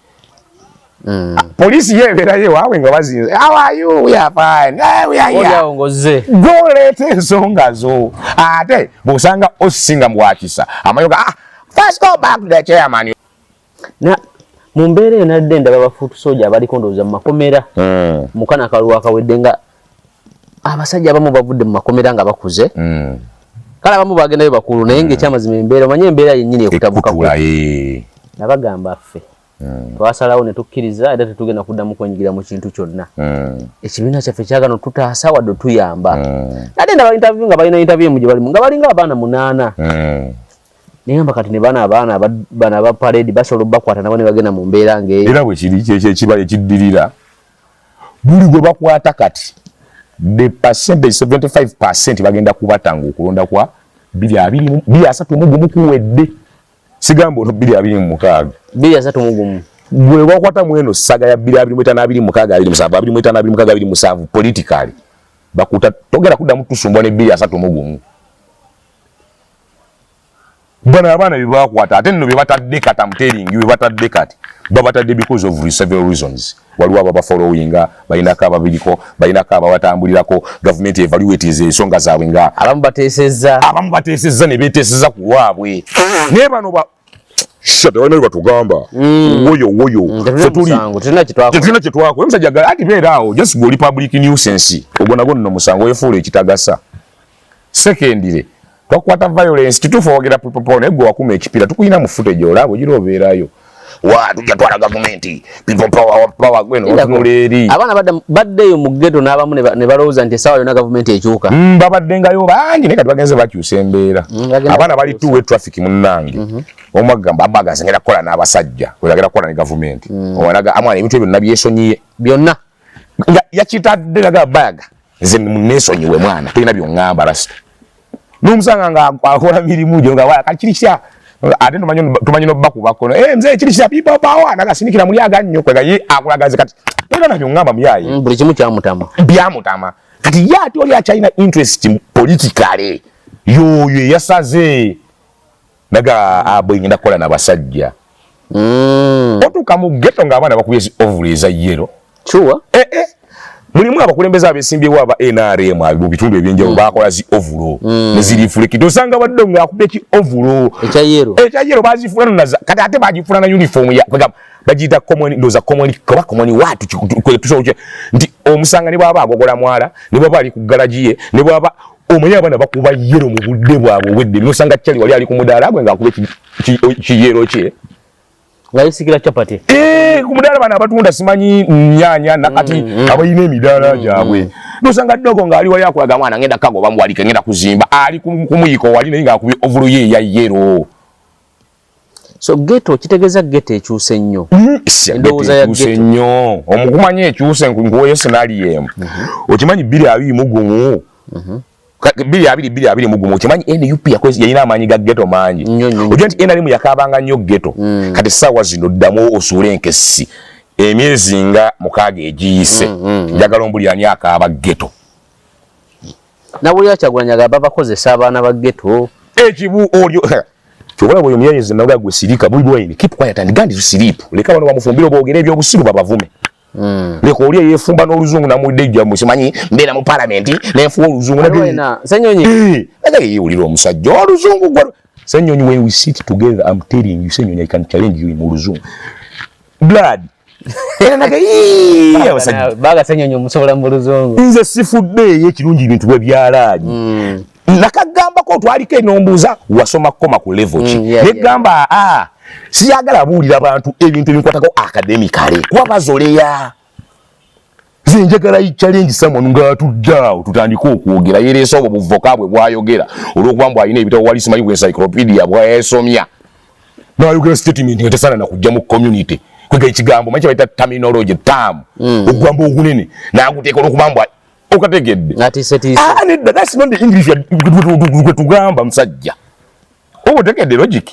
Poliisi yeebeerayo ewaabwe nga bazinze, how are you, we are fine, we are here. Oli ngozze. Gw'oleeta ensonga zo, ate bw'osanga osinga mwakisa amayoga, first go back to the chairman. Na mu mbeera eyo nadde ndaba ba foot soldier abaliko ndowooza mu makomera. Mukana akalulu akawedde nga abasajja abamu bavudde mu makomera nga bakuze. Kale abamu bagendayo bakulu, naye ng'ekyamazima embeera, omanye embeera yennyini ekutabuka. Ekutula, Nabagamba ffe twasalawo ne tukkiriza era tetugenda kuddamu kwenyigira mu kintu kyonna. Ekibiina kyaffe kyagano tutaasa wadde otuyamba. Nadde ndaba interview nga balina interview emu gye balimu nga balinga abaana 8. Naye ngamba kati ne bano abaana bano aba parade basobola obbakwata nabo ne bagenda mu mbeera ng'eyo. Era bwe kiri kyekyo ekiba ekiddirira buli gwe bakwata kati the percentage 75% bagenda kubatanga okulonda kwa bbiri abiri mu, bbiri asatu mu gumu kuwedde. Sigamba ono bbiri abiri mu mukaaga. Bbiri asatu mu gumu. Gwe bakwata mu eno saga ya bbiri abiri mu etaano, abiri mu mukaaga, abiri mu musanvu, abiri mu etaano, abiri mu mukaaga, abiri mu musanvu, politically. Bakuta, togera kuddamu tusumbwa ne bbiri asatu mu gumu. Bano abaana bye bakwata, ate nno bye batadde kati, I'm telling you, bye batadde kati, babatadde because of several reasons. Waliwo ababafollowinga, balinako ababiriko, balinako ababatambulirako, gavumenti evaluatinze ensonga zaabwe nga abamu bateesezza. Abamu bateesezza ne beeteeseza ku lwabwe. Naye bano ba sha tebalina bye batugamba. Woyo, woyo. Tetulina Ffe tuli musango, tetulina kye twakola. Tetulina kye twakola. Omusajja ati beera awo, just gwe oli public nuisance. Ogwo nagwo nno musango, weefuula ekitagasa. Secondly, twakwata violence, kituufu owagira people power, naye gwe wakuma ekipira, tukuyina mu footage olaba ogira obeerayo. Wa, tujja twala gavumenti, people power, power, gwe no, otunula eri. Abaana baddeyo mu ghetto n'abamu ne balowooza nti essaawa yonna gavumenti ekyuka. Babaddengayo bangi, naye kati bagenze bakyusa embeera. Bagenda Abaana bali bakyusa. two way traffic munnange. Omu agamba, abba agamba, ngenda kukola n'abasajja, oyo agenda kukola ne gavumenti. Omwana amwana ebintu ebyo byonna byesonyiye. Byonna. Nga yakitadde naga baga. Nze neesonyiwe mwana, tolina by'oŋŋamba rasta. N'omusanga nga akola mirimu gyo nga wala, kati kiri kitya? Ate tumanyi nobakubako, "Eh, mzee, kiri kya People Power." Nakasinikira muli agannyo kwega ye akulagaze kati era nabyo ngamba muyaye. Buli kimu kyamutama. Byamutama. Kati ye ate oli akyalina interest politically, yoyo eyasaze naga abo ngenda kukola nabasajja. Otuuka mu ghetto ng'abaana bakubye zi overall eza yellow. Sure. Eh, eh. Mulimu abakulembeze abesimbyewo aba NRM mu bitundu ebyenjawulo, bakola zi overall ne zireflect. Osanga badde ng'akubye ki overall ekya yellow. Ekya yellow bazifuula no kati ate bagifuula na uniform ya kwegamba bagiyita common, ndoza common oba common what tusobola nti omusanga ne bwaba agogola mwala, ne bwaba ali ku garagi ye, ne bwaba omanyi abaana bakuba yellow mu budde bwabwe obwedde. Nosanga kyali wali ali ku mudaala gwe ng'akubye kiyellow kye. Nga yesikira chapati. Eh, ku mudaala bano abatunda simanyi nyanya nakati abalina emidaala gyabwe. Nosanga ddogo ng'ali wali akulaga, "Mwana, ngenda kagoba muwalike, ngenda kuzimba." Ali ku muyiko wali naye ng'akubye overall ye eya yellow. So ghetto kitegeeza ghetto ekyuse nnyo. Endowooza ya ekyuse ghetto. Nnyo. Omukumanya ekyuse, nkuweyo scenario emu. Okimanyi 2021, 2020, 2021, okimanyi NUP yalina amaanyi ga ghetto mangi. Nnyo, nnyo, nnyo. Ojja nti NRM yakaabanga nnyo ghetto. Kati essaawa zino ddamu osuule enkessi emyezi nga 6 egiyise, njagala ombuli ani akaaba ghetto. Nawulira Kyagulanyi agamba bakozesa abaana ba ghetto. Ekibu olyo kyobula bwe omuyayeze naga gwe sirika. Bobi Wine, keep quiet and gandi to sleep. Leka bano bamufumbire boogere ebyobusiru, babavume. Leka oli eyeefumba n'oluzungu namudde ejja musimanyi mbeera mu palamenti nenfuwa oluzungu. Wena Senyonyi. Eh, naga yeewulira omusajja oluzungu gwa Senyonyi. When we sit together, I'm telling you, Senyonyi, I can challenge you mu luzungu blood. Era naga "Ii, abasajja." Baga Senyonyi omusobola mu luzungu. Nze sifuddeeyo, ekirungi ebintu bwe byalaanyi. Nakagambako twaliko enombuuza wasoma koma ku level ki. Negamba aa siyagala buulira bantu ebintu ebinkwatako academically kuba bazoleya. Nze njagala challenge someone ng'atudde awo tutandike okwogera, yereese obwo buvoka bwe bwayogera olw'okuba mbu alina ebitabo wali simanyi bwe encyclopedia bwayesomya n'ayogera statement nga tesaana na kujja mu community. Kwega ekigambo manyi kyebayita terminology, term, ogugamba ogunene n'aguteeka olw'okuba mbu okategedde. Atiisetiise. Ah, nedda, that's not the English gwe tugamba musajja oba otegedde logic.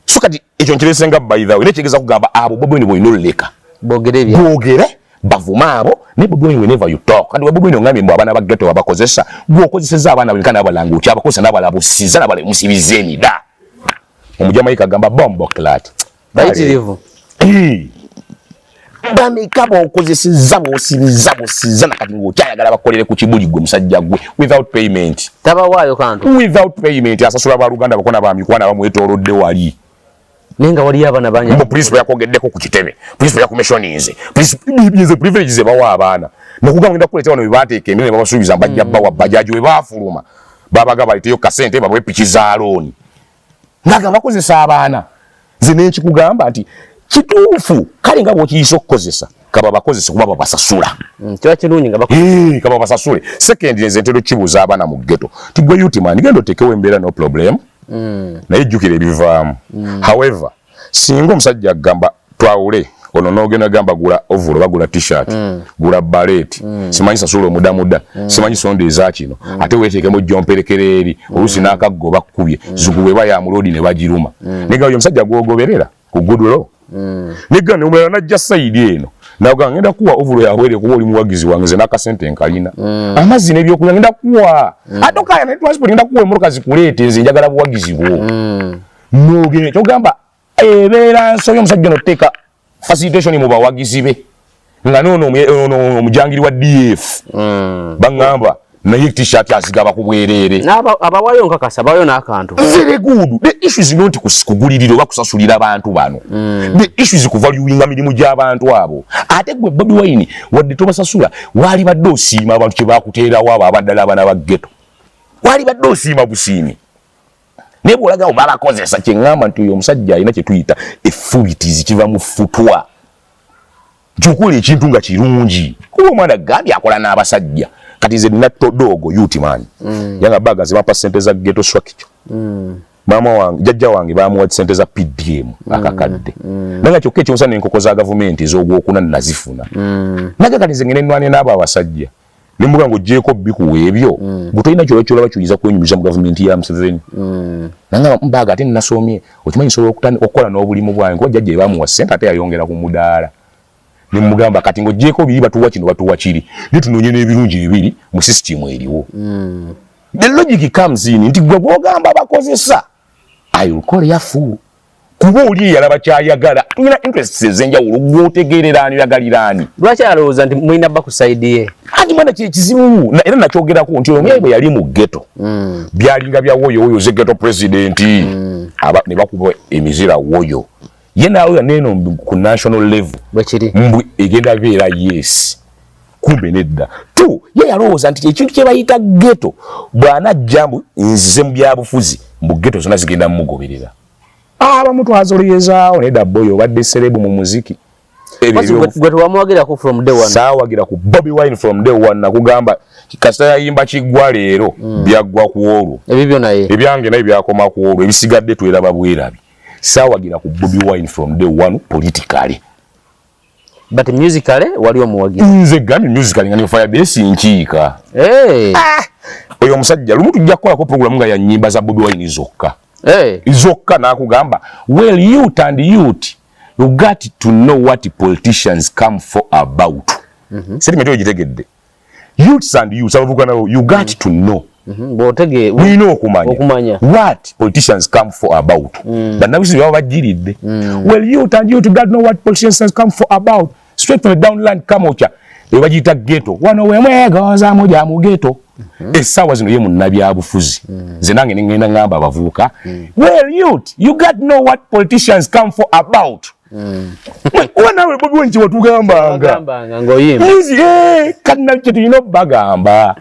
So kati ekyo nkirese nga by the way, nekigeza kugamba abo Bobi Wine bwolina oluleka boogere ebya boogere bavume abo, naye Bobi Wine, whenever you talk, kati Bobi Wine ongambye mbu abaana ba ghetto babakozesa, gwe okozeseza abaana bwe n'abalanga okyabakozesa n'abalala busiza n'abalala musibiza emida. Omujamaika agamba bomboclaat. Bayitirivu. Bameka bokozeseza bosibiza bosiza nakati ng'okyayagala bakolere ku kibuli gwe musajja gwe without payment? Tabawaayo kantu. Without payment. Asasula baluganda bakona bamikwano abamwetoolodde wali. Naye nga waliyo abaana bangi. Mbu principal yakwogeddeko ku kitebe, principal yakumentioninze, ze privilege ze bawa abaana nakugamba ngenda kuleeta wano bebateeka emirimu ne babasuubiza mbajja bawa bajaji. We baafuluma babaga baleeteyo kasente babawe piki za loan nga bakozesa abaana. Nze nenkikugamba nti kituufu, kale nga bwokiyisa okukozesa kaba bakozese kuba babasasula. Kiba kirungi nga Eh, kaba basasule. Second, nze ntera okukibuuza abaana mu ghetto ti gwe youth man, genda oteekewo embeera, no problem, naye jjukira ebivaamu. However, singa omusajja agamba twawule ono n'ogenda gamba gula overall, bagula T-shirt, gula beret, simanyi sasula omudamuda, simanyi sonda eza kino, ate weeteekemu jjomperekera eri oluusi n'akaggo bakkubye zugu bweba ya mulodi ne bagiruma, naye nga oyo omusajja gwogoberera ku goodwill nega omulala najja side eno naga ngenda kuwa overall yabwere kuba oli muwagizi wange, nze n'akasente nkalina, amazzi n'ebyokulya ngenda kuwa, ate okaya ne transport ngenda kuwa, emmotoka zikuleete, nze njagala buwagizi bwo. Nogenda kyogamba ebeera nsobi omusajja ono oteeka facilitation mu bawagizi be nga noono ono omujangiri wa DF baŋŋamba naye T-shirt azigaba ku bwereere. Abawayo nkakasa abawayo n'akantu. Very good. The issue is not kugulirira oba kusasulira abantu bano. The issue is kuvaluinga mirimu gy'abantu abo. Ate gwe Bobi Wine, wadde tobasasula, waali badde osiima abantu kye bakuteerawo abo abaddala abaana ba ghetto, waali badde osiima busiimi. Naye bw'olagawo babakozesa, kye ŋŋamba nti oyo omusajja alina kye tuyita effubitizi, kiva mu futwa nti okola ekintu nga kirungi kuba omwana gambye akola n'abasajja. Kati nze nina todoogo youth man yanga baga zibampa sente za ghetto structure. Maama wange, jjajja wange bamuwa sente za PDM akakadde, naye nga kyokka ekyosa n'enkoko za gavumenti ez'ogwokuna nazifuna. Naga kati nze ngende nnwane n'abo abasajja. Nembuga ng'oggyeeko bikuwa ebyo, gwe tolina kyoba kyolaba kyoyinza kwenyumiza mu gavumenti ya Museveni. Nangamba mbaga ate nasomye, okimanyi nsobola okukola n'obulimu bwange, kuba jjajja bamuwa ssente ate yayongera ku mudaala. Ne mugamba kati ng'oggyeeko biri batuwa kino batuwa kiri, naye tunoonye n'ebirungi ebiri mu system eriwo. The logic comes in nti gwe gw'ogamba bakozesa, I will call ya fool. Kuba oli eyalaba kyayagala, tulina interests ez'enjawulo, gw'otegeerera ani oyagalira ani. Lwaki alowooza nti mulina bba ku side ye? Anti mwana kyekizibu era nakyogerako nti omyayi bwe yali mu ghetto, byalinga bya woyo woyo ze ghetto president, aba ne bakuba emizira woyo ye naawe neeno ku national level. Bwekiri. Mbu egenda beera yes, kumbe nedda tu. Ye yalowooza nti ekintu kye bayita ghetto bw'anajja mbu nzize mu byabufuzi, mbu ghetto zonna zigenda mumugoberera, abamu twazoleyezaawo. Nedda boyo obadde celeb mu muziki. Ebyo gwe tewamuwagirako from day one? Saawagira ku Bobi Wine from day one. Nakugamba kasita yayimba kiggwa leero, byaggwa ku olwo. Ebibyo naye. Ebyange naye byakoma ku olwo, ebisigadde tweraba bwerabi. Saawagira ku Bobi Wine from day one politically. But musically wali omuwagira? Nze gambye musically nga ne Firebase nkiika. Hey. Ah! Oyo omusajja lumu tujja kukolako program nga ya nnyimba za Bobi Wine zokka. Hey. Zokka. Nakugamba, well, youth and youth, you got to know what politicians come for about. Statement eyo gitegedde? Youths and youths, abavubuka nabo, you got to know. Bw'otege mulina okumanya okumanya what politicians come for about. Bannabisi baba bajiridde. Well, youth and youth, you got to know what politicians come for about. Straight from the downland Kamocha, eyo bagiyita ghetto. Wano wemwegoza muja mu ghetto. Essaawa zino ye munnabyabufuzi. Nze nange nengenda ngamba abavubuka, well, youth, you got to know what politicians come for about. Oba naawe Bobi Wine kyewatugambanga. Wagambanga ng'oyimba. Nzi kati nakyo tulina obbagamba.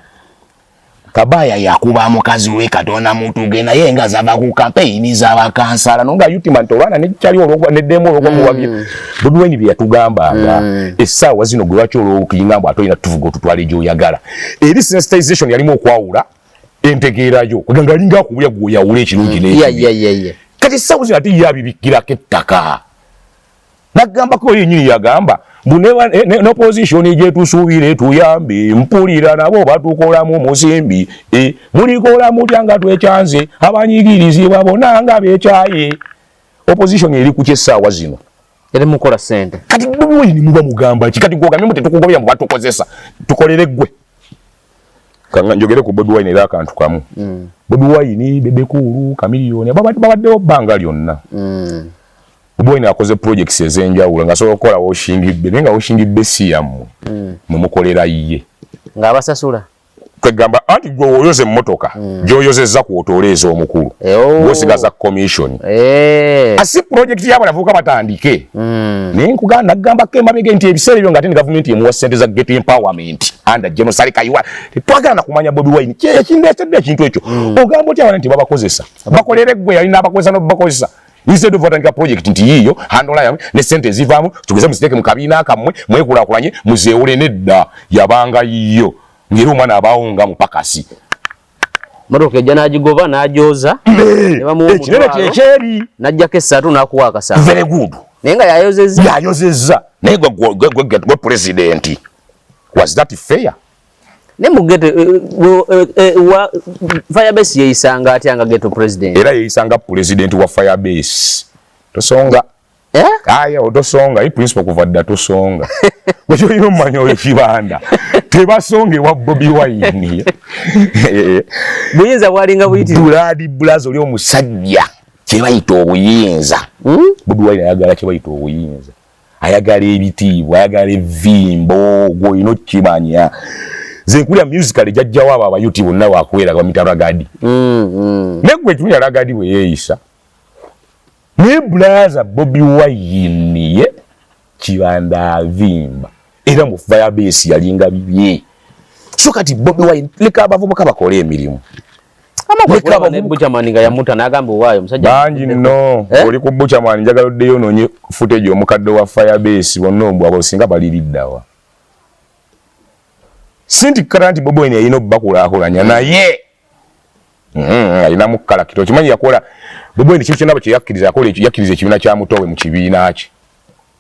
Kabaya yakuba mukazi we Katonda mutuge naye nga zava ku campaign z'abakansala no nga yutima nti olwana nekyali olwokuba neddemu olwokuba muwagira Bobi Wine bye yatugambanga. Essaawa zino gwe lwaki olwokuyinga mbu ate olina tuvuga otutwala gy'oyagala? Eri sensitization yalimu okwawula entegeerayo kweganga alinga akubulya gwe oyawula ekirungi n'ekibi. Kati essaawa zino ate ye abibikkirako ettaka, nagambako ye nyini yagamba mbu ne opposition gyetusuubira etuyambe, mpulira nabo batukolamu omusimbi, mulikola mutya nga twekyanze abanyigirizibwa bonna nga bekyaye? Opposition eri ku kyessaawa zino? Eri mukola sente. Kati Bobi Wine muba mugamba ki? Kati gwogambye mbu tetukugobya, mbu batukozesa, tukolere ggwe. Kanga njogere ku Bobi Wine era akantu kamu. Bobi Wine, Bebe Cool, Chameleone babaddewo bbanga lyonna. Bobi Wine akoze projects ez'enjawulo ng'asobola okukola washing bay, naye nga washing bay si yammwe, mwe mukolera ye. Ng'abasasula. Kwegamba anti gwe oyoza emmotoka, gy'oyozezza kw'otoole ez'omukulu, gw'osigaza commission. Asi project yabo abavubuka batandike. Naye nkugamba nagambako emabega nti ebiseera ebyo nga ate ne gavumenti emuwa ssente za ghetto empowerment under General Saleh Kayiwa, tetwagala na kumanya Bobi Wine ekindeetedde ekintu ekyo. Ogamba otya abaana nti babakozesa? Bakolere ggwe yalina abakozesa n'obakozesa instead of batandika project nti yiiyo handola yammwe ne ssente ezivaamu tugeze muziteeke mu kabiina kammwe mwekulaakulanye muzeewole. Nedda, yabanga yiyo ng'era omwana abaawo nga mupakasi. Motoka ejja n'agigoba n'agyoza ne bamuwa ekinene omutwalo, kyekyeri n'aggyako esatu n'akuwa akasanvu. Very good. Naye nga yayozezza. Yayozezza, naye gwe president, was that fair? Naye mu ghetto Firebase yeeyisanga atya nga ghetto president? Era yeeyisanga president wa Firebase. Tosonga. Eh? Aya otosonga i principal kuva dda tosonga. Bwe kyolina omumanya oyo Kibanda tebasonga ewa Bobi Wine. Buyinza bwalinga buyitirivu. Buladi bulazi oli omusajja kyebayita obuyinza. Bobi Wine ayagala kyebayita obuyinza, ayagala ebitiibwa, ayagala evimbo. Gwolina okukimanya nze nkulya musical jajjawo abo abayuti bonna wakuwera bamita ragadi. Naye gwe tunya ragadi bwe yeeyisa naye bulaza Bobi Wine ye Kibanda avimba era mu Firebase yalinga bibye. So kati Bobi Wine, leka abavubuka bakole emirimu. Leka ne Buchaman nga yamuta n'agamba owaayo omusajja. Bangi nno. Eh? Oli ku Buchaman, njagala oddeyo onoonye footage omukadde wa Firebase bonna ombw abo singa baliriddawa. Si nti kukata nti Bobi Wine yalina obbakulaakulanya, naye alinamu character. Okimanyi yakola Bobi Wine kintu kyonna kye yakkiriza yakola ekyo, yakkiriza ekibiina kya mutowe mu kibiina kye,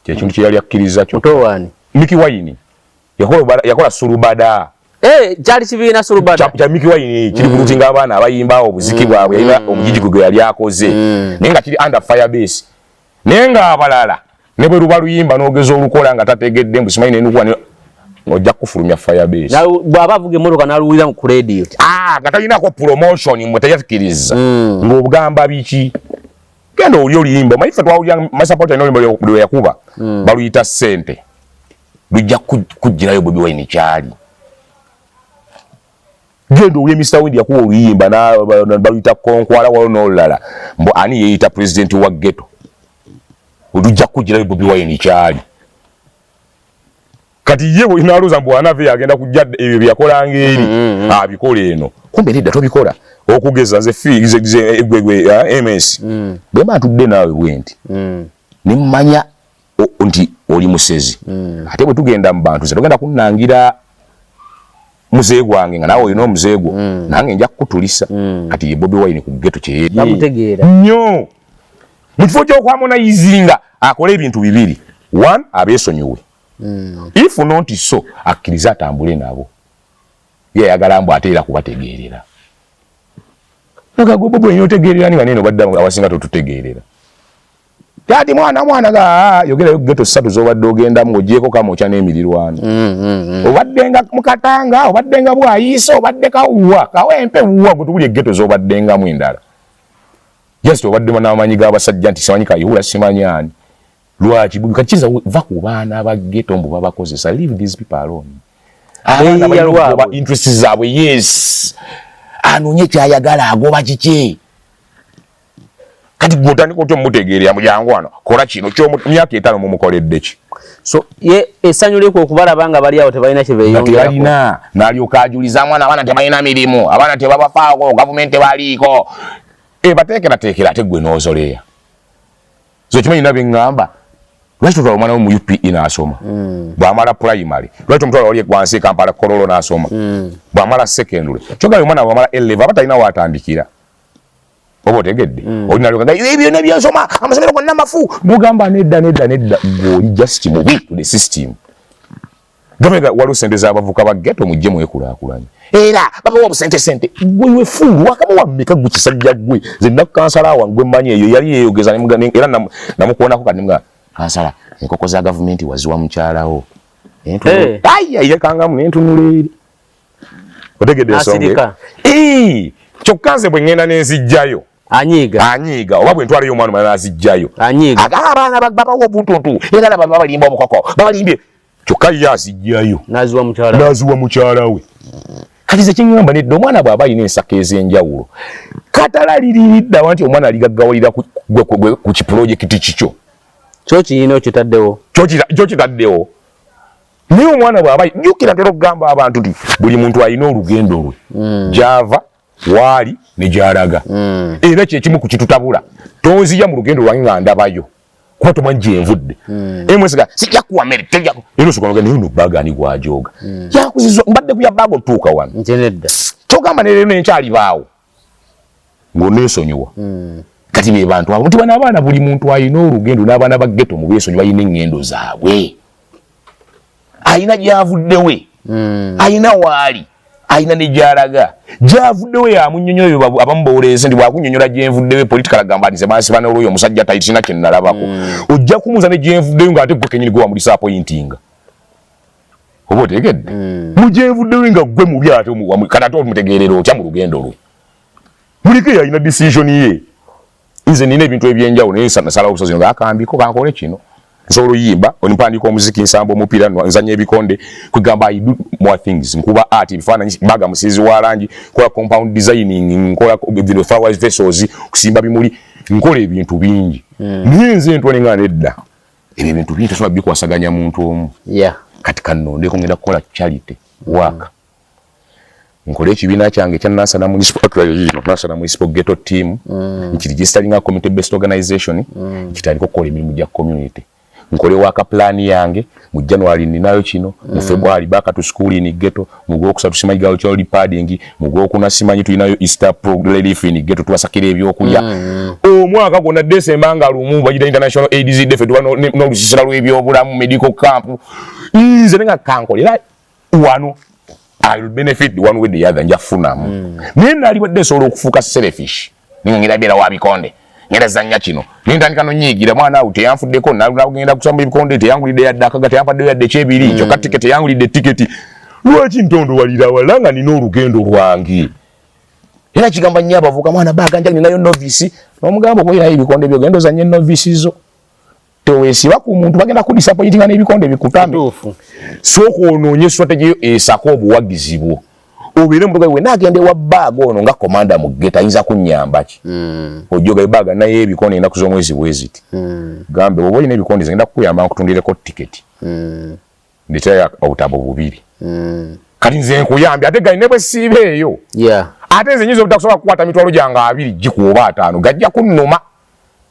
kyekintu kye yali akkiriza kyo. Muto waani? Mikie Wine yakola, yakola sulubada. Eh, kyali kibiina Sulubada kya Mikie Wine kiri kulutinga abaana abayimba obuziki bwabwe, yalina omugigi gwe yali akoze, naye nga kiri under Firebase. Naye nga abalala ne bwe luba luyimba n'ogeza olukola nga tategedde, mbu simanyi nenukuwa, ojja kufulumya Firebase. Bw'aba avuga emmotoka n'aluwulira ku radio. Ah, nga talinako promotion, mwe teyakkiriza. Ng'obugamba biki, genda oli oluyimba. Omanyi ffe twawulira masapota alina oluyimba lwe yakuba, baluyita Ssente. Lujja kugirayo Bobi Wine kyali. Genda owulye Mr Windi yakuba oluyimba baluyita Konkwala, waliwo n'olulala mbu ani yeeyita pulezidenti wa ghetto. Lujja kugirayo Bobi Wine kyali. Kati ye bwinalooza mbu anave agenda kujja ebyo byeyakolanga eri abikola eno, kumbe nedda, tobikola. Okugeza nze gwe ms bwe mba ntudde naawe bwe nti, nemmanya nti oli musezi, ate bwe tugenda mu bantu, nze togenda kunnangira muzeeyi gwange nga naawe olina omuzeeyi gwo, nange nja kukutulisa. Kati ye Bobi Wine ku ghetto kye Bamutegeera. nnyo. Mu kifo ky'okuharmonizinga, akole ebintu bibiri: one, abeesonyiwe, if not so, akkirize atambule nabo. Ye ayagala mbu ate era kubategeerera. Nga gwe Bobi Wine otegeerera ni nga neno badde abasinga totutegeerera. Taati mwana mwana ga yogerayo ghetto ssatu z'obadde ogendamu ng'ogyeko Kamwokya n'emirirwano. Obaddenga mu Katanga, obaddenga Bwayiise, obadde Kawuwa, Kawempe, wuwa gwe tubuli eghetto z'obaddengamu endala. Just obadde n'amaanyi g'abasajja nti simanyi Kayihura, simanyi ani. Lwaki kakiza va ku baana ba ghetto mbu babakozesa? Leave these people alone. Abaana balina okugoba interests zaabwe. Yes, anoonye kyayagala, agoba kiki. Kati gwotandika otya omutegeerera mulyango wano, kola kino myaka 5 mumukoledde ki? So ye essanyu lyekwe okubalaba nga bali awo tebalina kye beeyongerako. Tebalina, n'alyoka ajuliza mwana, abaana tebalina mirimu, abaana tebabafaako, gavumenti tebaliiko, ebateekerateekera, ate gwe n'ozoleya. So kimanyi nabye ŋŋamba, lwaki totwala omwana wo mu UPE n'asoma? Bw'amala primary, lwaki tomutwala wali wansi e Kampala Kololo n'asoma? Bw'amala secondary, kyogamba omwana bw'amala A level aba talina waatandikira, oba otegedde? Olina ebyo nebyensoma, amasomero gonna mafu. Mugamba nedda, nedda, nedda, gw'oli just mubi to the system. Gavumenti, waliwo sente z'abavuka ba ghetto, mujje mwekulaakulanye, era babawa obusente sente. Gwe wefuulu wakamuwa mmeka? Gwe kisajja gwe, nze nna kansala wange gwe mmanyi eyo yali yeeyogeza, era namukuonako. Kati nemuga, kansala, enkoko za gavumenti waziwa mukyalawo. Aya, yekangamu nentunula eri. Otegedde ensonga? Kyokka nze bwe ŋŋenda nenzijjayo, anyiiga. Anyiiga. Oba bwe ntwalayo omwana omulala azijjayo, anyiiga. Abaana babawa obuntuntu, era laba babalimba obukoko, babalimbye. Kyokka ye azijjayo, naziwa mukyala, naziwa mukyala we. Kati ze kiŋŋamba, nedda, omwana bw'aba alina ensako ez'enjawulo, katala liririddawa nti omwana aligaggawalira ku kipulojekiti kikyo. Kyo kiyina okitaddewo. Kyo kitaddewo. Naye omwana bw'aba, jjukira ntera okugamba abantu nti buli muntu alina olugendo lwe, gy'ava, waali ne gy'alaga. Era kyekimu ku kitutabula, tonziya mu lugendo lwange nga ndabayo, kuba tomanyi gyenvudde. Emwesiga sijja kuwa mmere, tejja era osooka nogenda naye no baaga ani gwajooga yakuzizwa mbadde kuya baaga otuuka wano. Nze nedda. Kyogamba ne leero nenkyalibaawo ng'oneesonyiwa. Kati be bantu abo nti bano abaana, buli muntu alina olugendo, n'abaana ba ghetto mu beesonyi, balina eŋŋendo zaabwe, alina gyavuddewe, alina waali, alina ne gyalaga. Gyavuddewe yamunyonyola ebyo abamu bawoleze nti bwakunyonyola gyenvuddewe political, agamba nti zebansiba n'olwoyo omusajja tayisina kyenalabako. Ojja kumuuza ne gyenvuddeyo ng'ate gwe kenyini gwe wamudisappointinga, oba otegedde? Mu gyenvuddewe nga gwe mubi, ate kati ate omutegeerera otya mu lugendo lwe? Muliko yalina decision ye. Nze nina ebintu ebyenjawulo, naye nasalawo obusozi nga akambiko kankole kino. Nsobola oyimba, mpandiika omuziki, nsamba omupiira, nzanya ebikonde, kwegamba I do more things. Nkuba art, ebifaananyi, baga musiizi wa langi, nkola compound designing, nkola bino flowers, vessels, kusimba bimuli, nkola ebintu bingi. Naye nze ntwale nga nedda, ebyo ebintu bingi tosobola bikwasaganya muntu omu. Kati kannondeko, ngenda kukola charity work, nkole ekibiina kyange ekya Nansana Municipal, Nansana Municipal Ghetto Team, nkiregisteringa community based organization, kitandika okukola emirimu gya community, nkole work plan yange. Mu January ninayo kino, mu February back to school in ghetto, mu gwokusatu simanyi girl child padding, mu gwokuna simanyi tulinayo Easter pro relief in ghetto, tubasakira ebyokulya. Omwaka gwonna December nga lumu bagita International AIDS Day, ffe tuba n'olusisira lw'ebyobulamu, medical camp. Nze nenga kankolera wano. I will benefit one way the other, nja kufunamu. Naye naalibadde nsobola okufuuka selfish, ninga ngenda beera wa bikonde, ngenda zanya kino, nentandika nonyiigira mwana awo teyanfuddeko, nagenda kusamba ebikonde, teyangulidde yadde akaga, teyampaddeyo yadde ekyebiri, kyokka tiketi yangulidde tiketi. Lwaki ntondowalira wala nga nina olugendo lwange? Era kigamba nnyo abavuka, mwana baga nja ninayo novice, nomugamba okulirayo ebikonde byo, genda ozanye novice zo, teweesiba ku muntu, bagenda kudisappointinga n'ebikonde bikutambe. Sooka onoonye strategy yo esaka obuwagizi bwo, obeere mutuga we naagenda ewa baaga ono nga komanda mu ghetto ayinza kunnyamba ki? Ojjoga ebaaga naye ebikonde ennaku z'omwezi bwe ziti, gambe oba olina ebikonde ngenda kukuyamba nkutundireko tiketi, ndeterayo obutabo bubiri. Kati nze nkuyambye, ate gali ne bwe siiba eyo, ate nze nyinza obutakusobola kukwata mitwalo gyange 20 gikuwa oba 50, gajja kunnuma.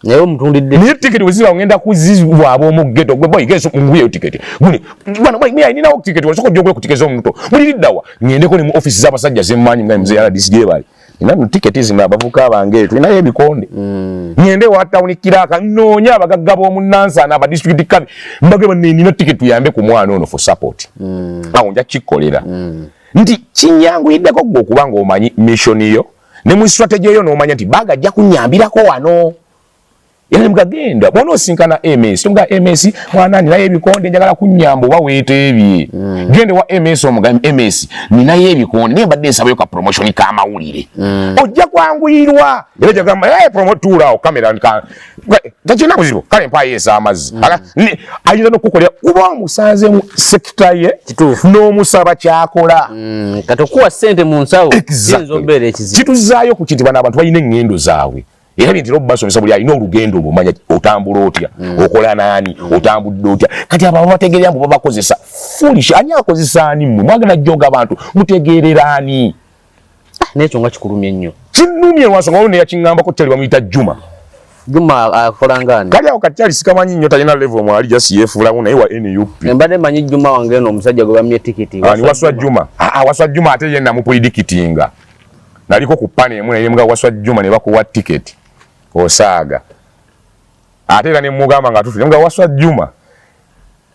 Naye omutundidde. Naye tiketi weziba ngenda kuzibwa ab'omu ghetto, gwe boy geso nguyeyo tiketi guni bwana boy mimi ninawo tiketi, wasoko jogwe ku tiketi z'omuto muliriddawa, ngendeko ne mu office z'abasajja zemmanyi nga mzee RDC gye bali, nina no tiketi zino, abavuka bange tulinayo ebikonde. Ngende wa town clerk, nnoonya abagagga b'omu Nansana, aba district kabi, mbage banne nina tiketi, tuyambe ku mwana ono for support. Awo nja kikolera nti kinyanguyiddeko gwe okuba ng'omanyi mission yo ne mu strategy yo, n'omanya nti baga ajja kunnyambirako wano. Era nemugagenda bwona osinkana MS, tomuga MS mwana ninayo ebikonde njagala kunnyamba oba weeteebye. Gende wa MS omugambe, MS ninayo ebikonde naye mbadde nsabayo ka promotion k'amawulire. Ojja kwanguyirwa era jagamba, hey, promote tuulaawo kamera tekirina buzibu, kale mpaayo ez'amazzi. Ayinza n'okukolera kuba omusanze mu sector ye n'omusaba kyakola. Kati okuwa ssente mu nsawo kiyinza okubeera ekizibu. Kituzaayo ku kinti bano abantu balina eŋŋendo zaabwe, era bintera okubasomesa, buli alina olugendo lwomanya otambula otya, okola naani, otambudde otya. Kati abo babategeerera mbu babakozesa, foolish. Ani akozesa ani? Mmwe mwagala jjoga abantu, mutegeerera ani? Nekyo nga kikulumye nnyo. Kinnumye lwansonga waliwo neyakiŋŋambako, kyali bamuyita Juma. Juma akola ngaani? Kali awo kakyali sikamanyi nnyo, talina level mwali, just yeefuulamu naye wa NUP. Mbadde manyi Juma wange eno omusajja gwe bamye tikiti. Ani? Waswa Juma? Ah, Waswa Juma ate ye namupredictinga, naliko ku panel emu naye mga Waswa Juma ne bakuwa tiketi osaaga, ate era ne mugamba nga tutu nga Waswa Juma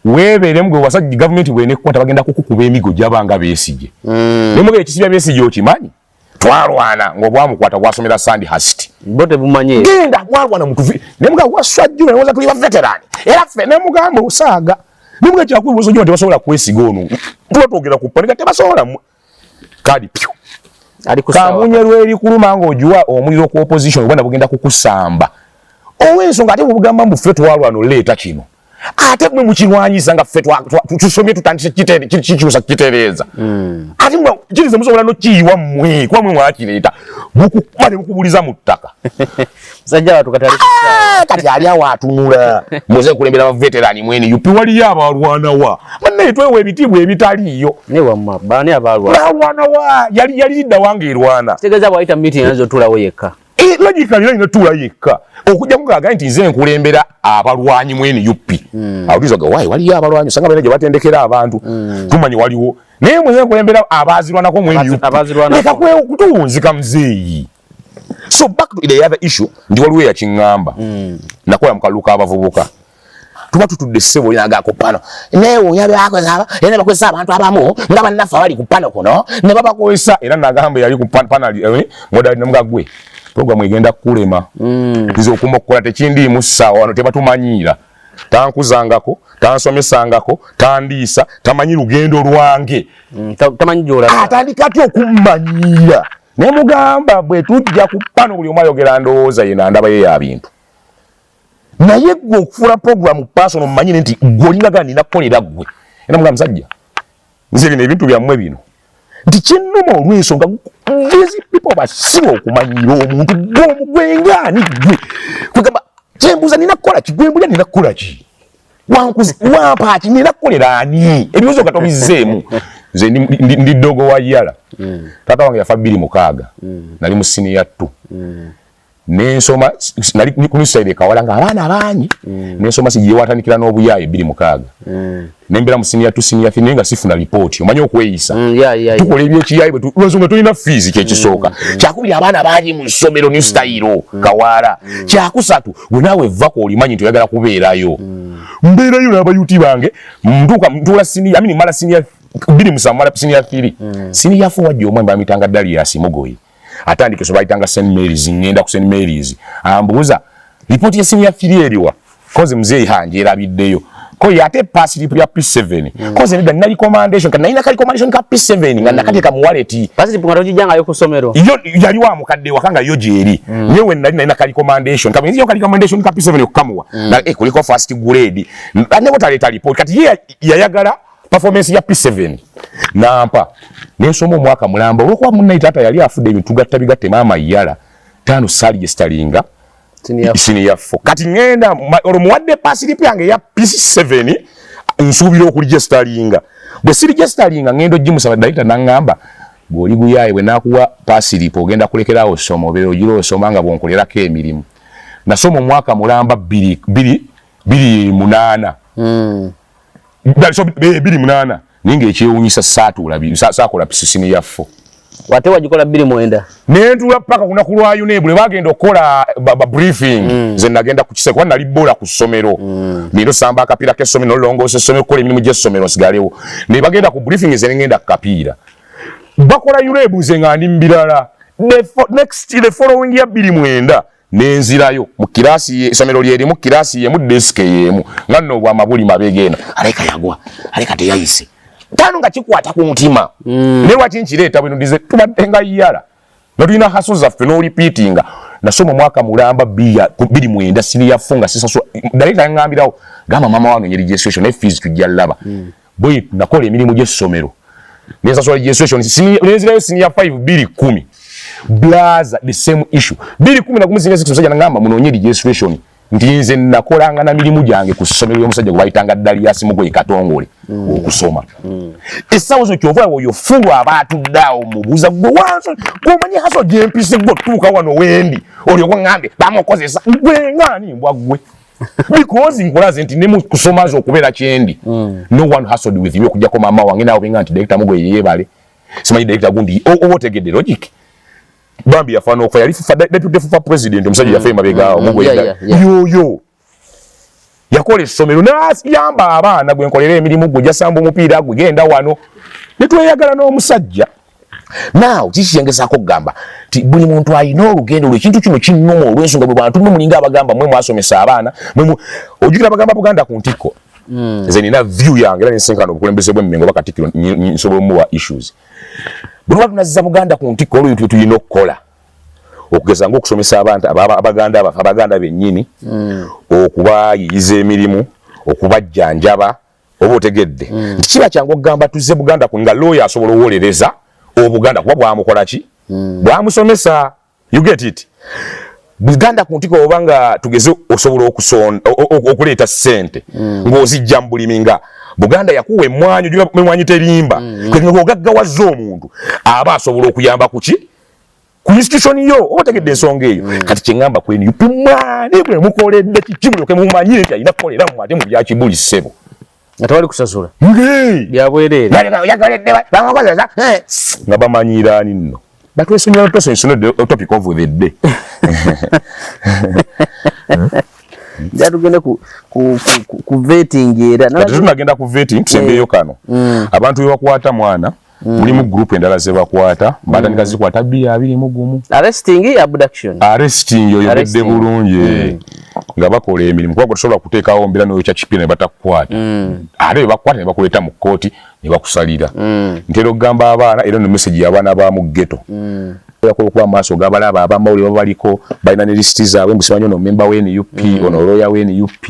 weebeeremu gwe wasajja, gavumenti bwenekkwata bagenda kukukuba emigo gyabanga Besigye. Ne muga ekisibya Besigye okimanyi, twalwana ng'obwamukwata bwasomera Sandhurst. Bo tebumanyi. Genda mwalwana mutuvi ne muga Waswa Juma newoza tuli ba veteran, era ffe ne mugamba osaaga ne muga kyakulu Waswa Juma tebasobola kwesiga ono, tuba twogera ku panika tebasobola kadi pyu. Ali ku ssaawa. Kamunye lweri kuluma ng'ogiwa omuliro ku opposition obwana bugenda kukusamba olw'ensonga, ate bwebugamba mbu ffe twalwana oleeta kino, ate mwe mukirwanyisa nga ffe tusomye tutandise kikyusa kitereeza, ate mwe kirize musobola nokiyiwa mmwe kuba mwe mwakireeta, bukukuba ne bukubuliza mu ttaka. Musajja watu kati ali ku ssaawa. Ah, kati ali awo atunula muze kulembera ba veteran mu NUP, waliyo abalwanawa bannaye twewa ebitiibwa ebitaliiyo. Naye wamma baani abalwana? Balwanawa yali lidda wange erwana. Kitegeeza bw'ayita meeting ayinza otuulawo yekka. Eh, logically alina tuula yekka okujjako ng'agambye nti nze nkulembera abalwanyi mu NUP. Awo tuyinza okugamba, why waliyo abalwanyi, osanga balina gye batendekera abantu, tumanyi waliwo, naye mwe nkulembera abaazirwanako mu NUP. Abaazirwanako. Leka kutuwunzika muzeeyi. So back to the other issue, ndi waliwo eyakiŋŋamba, nakola mu kalulu k'abavubuka, tuba tutudde ssebo naga ku panel, neewuunya byakozesa era ne bakozesa abantu abamu nga bannaffe abali ku panel kuno ne babakozesa, era nagamba yali ku panel modali namuga gwe program egenda kukulema. Nze okuma okukola tekindiimu ssaawa wano tebatumanyiira, tankuzangako, tansomesangako, tandiisa, tamanyi lugendo lwange. Tamanyi gy'olaga. Atandika atya okummanyiira? Ne mugamba bwe tujja ku panel buli omu ayogera ndowooza ye nandaba ye ya bintu, naye gwe okufuula program personal, mmanyire nti gwe olingaga nina kukolera gwe. Era mugamba musajja nze bino ebintu byammwe bino nti kinnuma olw'ensonga these people basiba okumanyiira omuntu gwe gwengaani gwe kwegamba kyembuuza nina kukola ki, gwe mbulya nina kukola ki, wankuzi wampa ki, nina kukolera ani? Ebibuuzo nga tobizzeemu. Nze ndi ddogo wa yala. Taata wange yafa 2006, nali mu senior 2, nensoma nali ku Kawala nga abaana bangi, nensoma sigiye watandikira n'obuyaaye 2006, nembeera mu senior 2, senior 3, naye nga sifuna lipooti, omanyi okweyisa. Tukola ebyekiyayi lwensonga tulina fees, kyekisooka. Kyakubiri, abaana bangi mu ssomero, new style Kawaala. Kyakusatu, gwe naawe vako olimanyi nti oyagala kubeerayo, mbeerayo n'abayuti bange, ntuuka ntuula senior, I mean, mala senior. 27 mala senior 3. Senior 4 wajja omwami bamitanga Darius Mugoyi, atandika so bayitanga St Mary's. Ngenda ku St Mary's, ambuuza report ya senior 3 eriwa, koze muzeeyi hanje erabiddeyo ko yate pass slip ya P7. Koze nida nina recommendation, kana nina ka recommendation ka P7 nga nakateeka mu wallet. Pass slip nga togijangayo ku ssomero? Yo yali wa mukadde wakanga yo gyeri. Newe nali nina ka recommendation kama nziyo ka recommendation ka P7 okukamuwa. Na kuliko first grade ne botaleta report. Kati ye yayagala performance ya P7, nampa nensoma omwaka mulamba. Olwokuba munnaye taata yali afudde, ebintu gatta bigatte, maama yala tano sali stalinga senior 4. Kati ngenda olwo muwadde pass slip yange ya P7, nsuubira okuregisteringa. Bwe siregisteringa, ngenda ogimusaba, director naŋŋamba, bw'oli guyaye, bwe nakuwa pass slip ogenda kulekerawo osoma, obeera ogira osoma nga bwonkolerako emirimu. Nasoma omwaka mulamba bbiri bbiri bbiri munaana. 2008, naye ng'ekyewuunyisa saatuula saakola senior 4. Wate wagikola 2009? Nentuula paka kunaku lwa UNEB lwe bagenda okukola ba briefing. Nze nagenda ku kiseke kuba nali bola ku ssomero. Nina osamba akapiira k'essomero, nolongoosa essomero, okukola emirimu gy'essomero, nsigalewo. Ne bagenda ku briefing, nze nengenda ku kapiira. Bakola UNEB, nze nga ndi mu birala. Next, the following year, 2009, nenzirayo mu kirasi, essomero lyerimu, kirasi yemu, desk yemu, nga nno obwamabuli mabega eno, aleka yagwa, aleka teyayise tano, nga kikwata ku mutima. Naye lwaki nkireeta bwino? Ndize tubadde nga yala nga tulina hustle zaffe n'orepeatinga. Nasoma omwaka mulamba 2009 senior 4 nga sisasula. Director yaŋŋambirawo, gamba maama wange nye registration ne fees tujja laba. Bwe nakola emirimu gy'essomero nensasula registration, nenzirayo senior 5 2010, blaza, the same issue. 2011 senior 6, omusajja nagamba munoonye registration, nti nze nakolanga na mirimu gyange ku ssomero ly'omusajja gwe bayitanga Darius Mugoye Katongole. Okusoma essaawa zino, kyova oyo full aba atudde awo, mubuuza, gwe wanso gwe omanyi hustle gyempise, gwe otuuka wano wendi, olyoka oŋŋambe bamukozesa. Gwe ngaani mbwa gwe? Because nkulaze nti ne mu kusoma nze okubeera kyendi, no one hustled with me okujjako maama wange. Naawe benga nti director Mugoye yeebale, simanyi director gundi, oba otegedde logic. Bambi yafaana okufa, yali FUFA, deputy FUFA president, omusajja yafa emabega awo. Mugoye yoyo yakola essomero nayamba abaana, gwe nkolera emirimu, gwe jasamba omupiira, gwe genda wano, netweyagala n'omusajja. Now kiki kyengezaako okugamba? Nti buli muntu alina olugendo lwe. Ekintu kino kinnuma olw'ensonga bwe bantu mwe mulinga abagamba mwe mwasomesa abaana. Ojjukira bagamba Buganda ku ntikko. Nze nina view yange era nensinkana obukulembeze bw'Emmengo, Bakatikkiro, nsobola omuwa issues. Bwe tuba tunazza Buganda ku ntikko, olwo ebintu tulina okukola okugeza ng'okusomesa abantu Abaganda baffe, Abaganda bennyini, okubayiyiza emirimu, okubajjanjaba, oba otegedde nti kiba kyangu okugamba tuzze Buganda ku nga lawyer asobola owolereza Obuganda kuba bwamukola ki? Bwamusomesa. You get it? Buganda ku ntikko, oba nga tugeze osobola okusonda okuleeta ssente ng'ozijja mu bulimi, nga Buganda yakuwa emmwanyi, ojula emmwanyi terimba. Kwe ng'ogaggawazza omuntu aba asobola okuyamba ku ki? Ku institution yo. Oba otegedde ensonga eyo? Kati kyeŋŋamba ku NUP, mwani bwe mukoledde kiki mulyoke mumanyire nti alina kukolera mmwe, ate mu bya kibuli, ssebo? Nga tewali kusasula. Ngee! Byabwereere. Yakoledde bamukozesa nga bamanyiira ani nno batwesonyiwa. Twesonyiwa the topic of the day. Nja tugende ku vetting era. Kati tunagenda ku vetting, tusembeyo kano. Abantu bebakwata mwana, mulimu group endala zebakwata, batandika zikwata 2021. Arresting, abduction. Arresting, oyogedde Arresting. bulungi. Nga bakola emirimu, kuba tosobola kuteekawo mbeera n'oyokya kipiira ne batakukwata. Ate bwe bakukwata ne bakuleeta mu kkooti ne bakusalira. Ntera okugamba abaana, era no message y'abaana ba mu ghetto, okuba amaaso gabalaba, abamawulire babaliko, balina ne lisiti zaabwe, mbu simanyi ono memba wa NUP, ono lawyer wa NUP.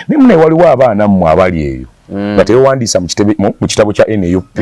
Naye munaye, waliwo abaana mmwe abali eyo nga tewewandiisa mu kitabo kya NUP,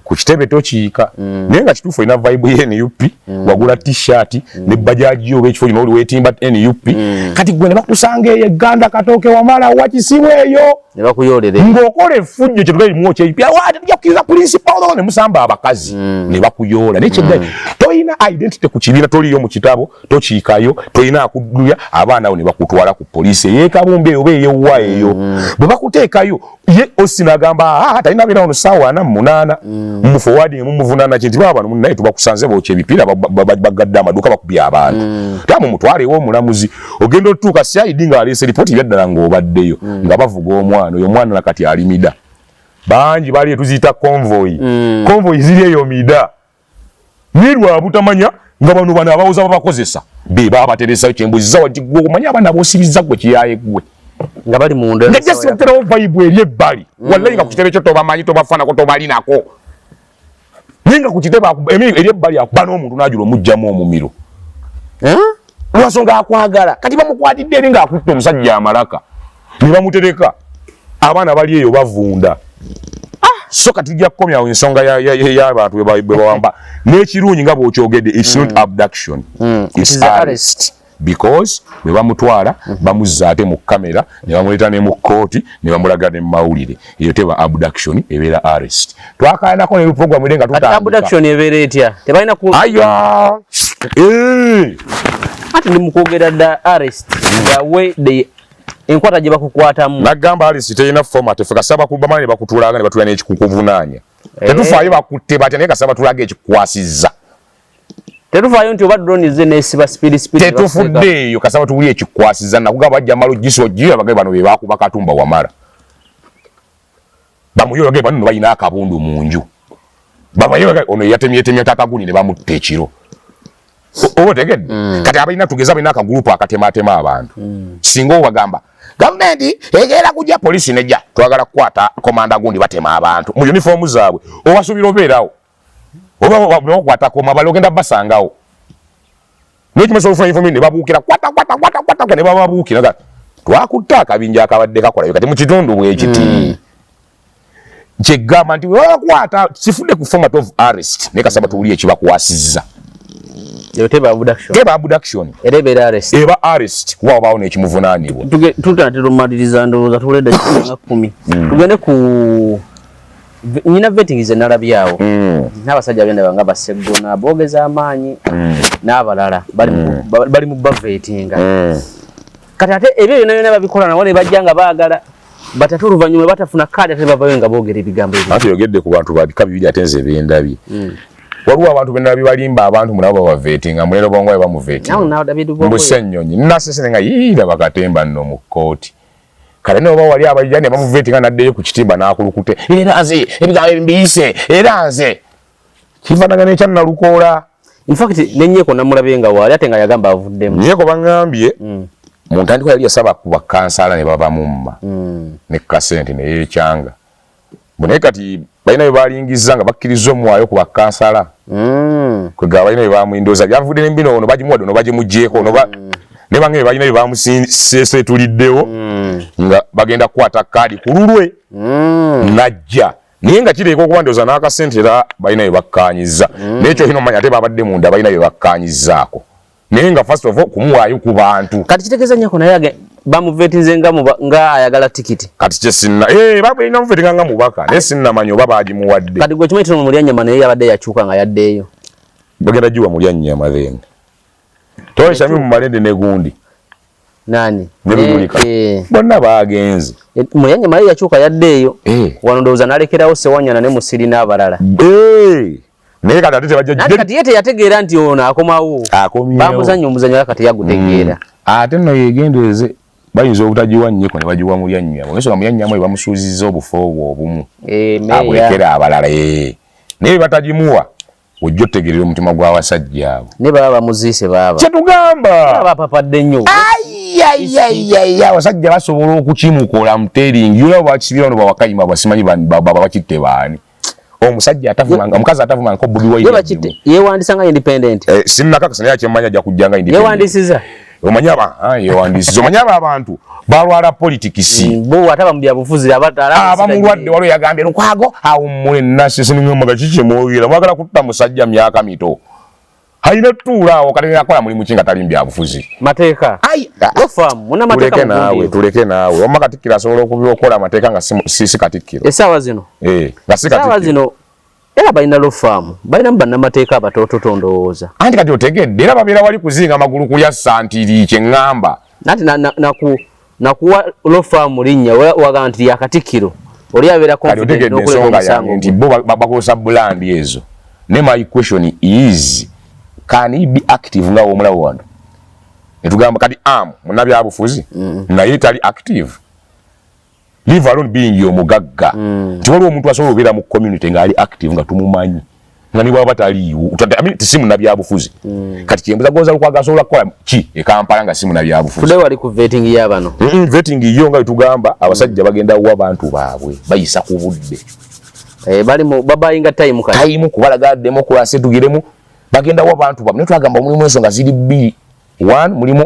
ku kitebe tokiika, naye nga kituufu olina vibe ye NUP, wagula t-shirt ne bajaji oba ekifo kino oli weetimba NUP. Kati gwe ne bakusanga eyo egganda Katooke, wamala wakisibu eyo. Ne bakuyoolera. Ng'okola effujjo kyetugaali mwokya ebipya, tujja kukkiriza principal, ne musamba abakazi ne bakuyoola. Naye kyedda toyina identity ku kibiina, toliyo mu kitabo, tokiikayo, toyina akudduya. Abaana abo ne bakutwala ku poliisi ey'ekabumbi eyo oba eyewwa eyo. Bwe bakuteekayo, ye osi n'agamba, "Ah, talina beera wano ssaawa 48." Mumuforwarding, mumuvunaana ki? Nti baba bano naye tubakusanze bookya ebipiira, bagadde amaduuka, bakubye abantu, ta mumutwale ew'omulamuzi. Ogenda otutuuka, CID ng'aleese ripooti, ebyaddala ng'obaddeyo, nga bavuga omwana oyo. Omwana nakati alimida. Bangi bali tuziyita convoy. Convoy ziri eyo mida. Nirwa butamanya nga bano bano abawoza babakozesa be babateresa kyembuziza wajigwe okumanya abaana bosibizza gwe kiyaye gwe nga bali munda nga just okuterawo vibe eri ebbali. Wallahi nga ku kitebe kyo tobamanyi, tobafaanako, tobalinako, naye nga ku kitebe eri ebbali akuba n'omuntu n'ajula omugjamu omumiro. Eh? Lwansonga akwagala. Kati bamukwatidde eri ng'akutte omusajja amalaka ne bamutereka, abaana bali eyo bavunda. So kati tujja kukomyawo ensonga y'abantu bwe bawamba. N'ekirungi nga bw'okyogedde, it's not abduction, it's It is arrest. Arrest. Because bwe bamutwala bamuzza ate mu kamera ne bamuleeta ne mu kkooti ne bamulaga ne mu mawulire. Eyo teba abduction, ebeera arrest. Twakayanako ne program ere nga Kati tutandika. Abduction ebeera etya? Tebalina ku Aya. Ati ndi mukwogera dda arrest, the way they enkwata gye bakukwatamu. Nagamba arrest terina format. Ffe kasaba bamala ne bakutulaga ne batula n'ekikukuvunaanya. Tetufaayo bakutte batya, naye kasaba batulaga ekikukwasizza. Tetufaayo nti oba drone ze nesiba speed speed. Tetufuddeeyo, kasaba tuwulire ekikukwasizza. Nakugamba bajja mala ogiso ogiyo abagabe bano be bakuba Katumba Wamala bamuyo bagabe bano balina akabundu mu nju, babaye bagabe ono yatemyetemye taata gundi ne bamutta ekiro. Oba otegedde? Kati abalina, tugeze abalina akagurupu akatematema abantu, singa obagamba gavumenti egenda kujja, polisi nejja, twagala kukwata komanda gundi batema abantu mu uniform zaabwe, obasuubira obeerawo oba bakwata koma bali ogenda basangawo nekimasa olufuna uniform ne babuukira kwata kwata kwata kwata ne bababuukira nga twakutta akabinja akabadde kakolayo kati mu kitundu bwekiti. Kyegamba nti webakwata sifudde ku format of arrest, naye kasaba tuwulire ekibakwasizza. Eyo teba abduction. Teba abduction. Era ebeera arrest. Eba arrest kuba wabaawo n'ekimuvunaanibwa. Tutatera omumaliriza, ndowooza tuwula eddakiika nga 10. Tugende ku nyina vetting ze nalabyawo n'abasajja bendaba nga Baseggona boogeza amaanyi n'abalala bali mu bavetinga. Kati ate ebyo byonna byonna babikola nabo ne bajja nga baagala batatu, oluvannyuma batafuna kaadi ate bavayo nga boogera ebigambo ebyo. Anti oyogedde ku bantu ba bika bibiri, ate nze bendabye. Waliwo abantu bendabye balimba abantu munabo babavetinga mulero bongo Nawe bamuvetinga nawe David Bongo. Mbu Ssenyonyi nasesene nga yiira bakatemba nno mu kkooti kale ne oba wali abajja ne bamuvetinga n'addeyo ku kitimba n'akulukute era nze ebigambo ebimbiise era nze kifaanagana ekya Nalukoola. In fact nenyeko namulabye nga waali ate nga yagamba avuddemu. Nyeko baŋŋambye mu ntandikwa yali yasaba ku bakansala ne babamumma ne kasente ne yeekyanga. Mbu naye kati balina bye balingiza nga bakkiriza omuwaayo ku bakansala. Kwegaba balina bye bamwindoza byavudde ne bino ono bagimuwadde ono bagimuggyeeko ono ne bange balina bye bamuseetuliddewo nga bagenda kukwata kaadi ku lulwe najja, naye nga kireeka okuba ndowooza n'akasente era balina bye bakkaanyizza. Naye kyolina omanya ate babadde munda balina bye bakkaanyizzaako, naye nga first of all kumuwaayo ku bantu. Kati kitegeeza Nyeko naye bamuvetinze nga nga ayagala tikiti. Kati kye sinna balina muvetinga nga mubaka, naye sinnamanya oba baagimuwadde. Kati gwe kimanyi tino Mulyanyama naye yabadde yakyuka nga yaddeeyo. Bagenda giwa Mulyanyama then tewali Shamimu Malende ne gundi. Nani? Ne Lubulika. Bonna bagenze. Mulyanyama naye yakyuka yaddeeyo. Wano ndowooza n'alekerawo Sewanyana ne Musiri n'abalala. Naye kati ate tebajja. Nanti kati ye teyategeera nti ono akomawo. Akomyewo. Bamuzannya omuzannyo, kati yagutegeera. Ate nno yegendereze, bayinza obutagiwa Nnyeko ne bagiwa Mulyannyama, olwensonga Mulyannyama we bamusuuzizza obufo obwo obumu. Meeya. Abulekera abalala. Naye batagimuwa ojja otegerera omutima gw'abasajja abo. Ne baba bamuziise baaba. Kyetugamba. Bapapadde nnyo. Ayayayaya, abasajja basobola okukimukola muteringi yula bakisibira bano bawakayima basimanyi bakitte baani, omusajja atavumanga, omukazi atavumanga Bobi Wine. Ye bakitte yeewandisa nga independent. Sinnakakasa, naye akyemanya ajja kujja nga independent. Yeewandisiza. Omanyi aba yeewandisiza, omanyi abo abantu balwala politics. Bo ataba mu byabufuzi abamulwadde waliwo yagambye Lukwago awummule nasisininyomaga kikimwogera mwagala kutta musajja myaka mito alina tuula awo. Kati akola mulimu ki nga tali mu byabufuzi? Mateeka. Ai, Ofamu munnamateeka. Tuleke naawe. Mugundiivu. Tuleke naawe. Wamma katikkiro asobola okukola amateeka nga si katikkiro? Essaawa zino. Nga si Essaawa katikkiro. zino era balina law firm, balinamu bannamateeka abatoototo ndowooza. Anti kati otegedde, era babeera wali kuzinga magulu kulya santiri, kyeŋŋamba. Nanti nakuwa law firm linnya wagamba nti lya katikkiro oli abeera Kati confident otegedde n'okuleeta ensonga omusango yange nti bo bakozesa brand ezo, ne my question is, can he be active nga womulawo wano netugamba kati am munnabyabufuzi naye tali active? Leave alone being omugagga. Nti waliwo omuntu asobola obeera mu community ng'ali active nga tumumanyi, nga ne bwaba taliiwo, I mean, si munnabyabufuzi. Kati kyembuza, Gonza Lukwago asobola kukola ki e Kampala nga si munnabyabufuzi? Tudde wali ku vetting y'abano. Vetting yo nga bwetugamba, abasajja bagenda wa bantu baabwe bayisa ku budde. Eh, bali mu babayinga time kati. Time kubalaga democracy tugiremu, bagenda wa bantu baabwe. Naye twagamba mulimu ensonga ziri bbiri. One, mulimu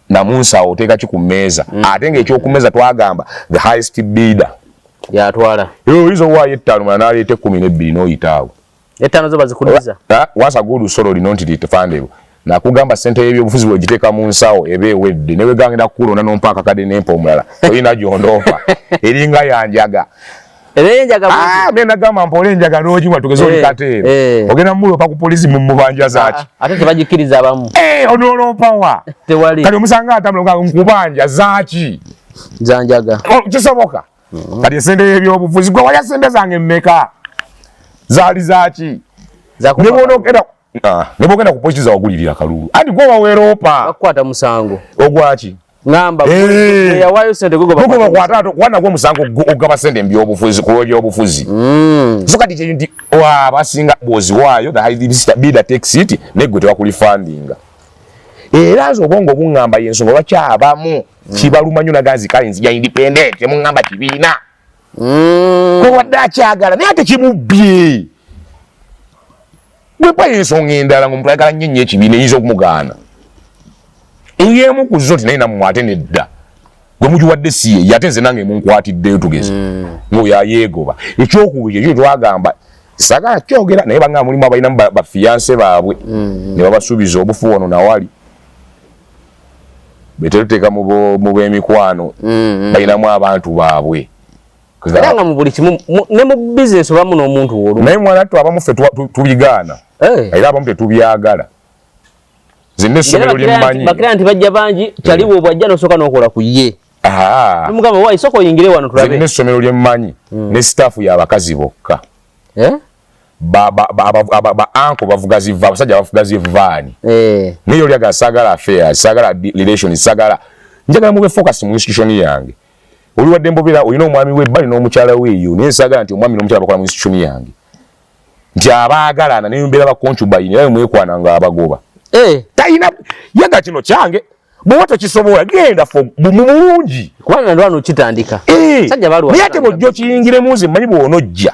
namunsawo oteeka ki ku mmeeza, ate ng'ekyokummeeza twagamba the highest bidder yatwala. Oyinza owaayo 5 mala n'aleeta 12 n'oyitaawo. 5 zo bazikudiza. Once a good sorry not refundable. Nakugamba sente y'ebyobufuzi bw'ogiteeka mu nsawo eba ewedde, ne bwegangenda kukulonda n'ompa akakadde n'empa omulala, olina gy'ondompa, eringa yanjaga. Era enjaga. Ah, me nagamba mpola enjaga n'ogiwa, tugeze oli kateero, ogenda mumulopa ku polisi mu mubanja zaaki? Ate tebagikiriza abamu. Eh, onoolopawa? Tewali. Kati omusanga atambula nga nkubanja zaaki? Zanjaga. Oh, kisoboka. Kati esente y'ebyobufuzi, gwe walya sente zange mmeka, zaali zaaki? Ne bwogenda ku polisi zawagulirira akalulu, anti gwe waweeroopa. Bakukwata musango. Ogwaki? Ngamba yawaayo sente gwe. Gwe bakwata wana gwe musango ogaba sente mbyobufuzi ku lw'ebyobufuzi. So kati kye nti wa abasinga bw'oziwaayo, the highest bidder takes it, naye gwe tebakulifundinga. Era nze obwongo buŋŋamba y'ensonga lwaki abamu kibaluma nnyo naganzi kale nzija independent, temuŋŋamba kibiina. Kwewadde akyagala naye ate kimubbye bwepa ensonga endala ngaomuntu ayagala nnyo nnyo ekibiina eyinza okumugaana ey'emu ku zo nti naye nammwe ate nedda, gwe mugiwadde si ye, ate nze nange munkwatiddeyo, tugeze ng'oyo ayeegoba. Ekyokubiri, ekyo twagamba sagala kyogera, naye bangamba mulimu abalinamu bafiancé baabwe ne babasuubiza obufu wano nawali betetuteeka mu b'emikwano, balinamu abantu baabwe. Era nga mu buli kimu ne mu bizinesi obamu n'omuntu wolu. Naye mwana ttu abamu ffe tubigaana. Era abamu tetubyagala. Nze n'essomero lyemmanyi. Bakira nti bajja bangi, kyaliwo bwajja n'osooka n'okola ku ye. Nomugamba wayi sooka oyingire wano Nze tulabe. Nina essomero lyemmanyi ne staff y'abakazi bokka. Eh? Ba uncle bavuga ziva, abasajja bavuga zivaani. Naye oli agala saagala affairs, saagala relation, saagala, njagala mube focus mu institution yange. Oli wadde mbobera olina omwami w'ebbali n'omukyala weeyo, naye saagala nti omwami n'omukyala bakola mu institution yange, nti abaagalana naye mbeera ba concubine, era mwekwana nga abagoba. Talina yaga kino kyange, bw'oba tokisobola genda fo mu bulungi. Kubanga ndwano kitandika. Sajja balwa. Naye ate bw'ojja okiyingiremu, nze mmanyi bw'onojja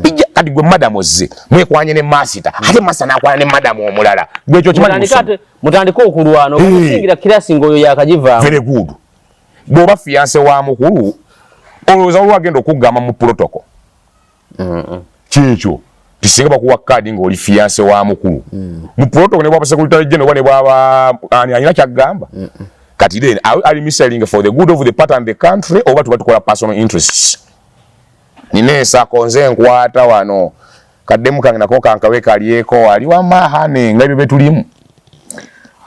bijja. Kati gwe madamu ozze mwekwanye ne master, ate master n'akwana ne madamu omulala, gwe ekyo kimanyi. Mutandike ate mutandike okulwana okusingira kirasi ng'oyo yakagivaamu. Very good. Bw'oba fiancé wa mukulu, olowooza waliwo agenda okugamba mu protocol kyekyo tisinga bakuwa kaadi ng'oli fiancé wa mukulu mu protocol, ne bwaba secretary general oba ne bwaba ani alina kyagamba. Kati then are we misselling for the good of the party and the country, oba tuba tukola personal interests? Nina ensako nze nkwata wano kaddemu kange nako kankawe kalyeko wali wamahane nga ebyo betulimu.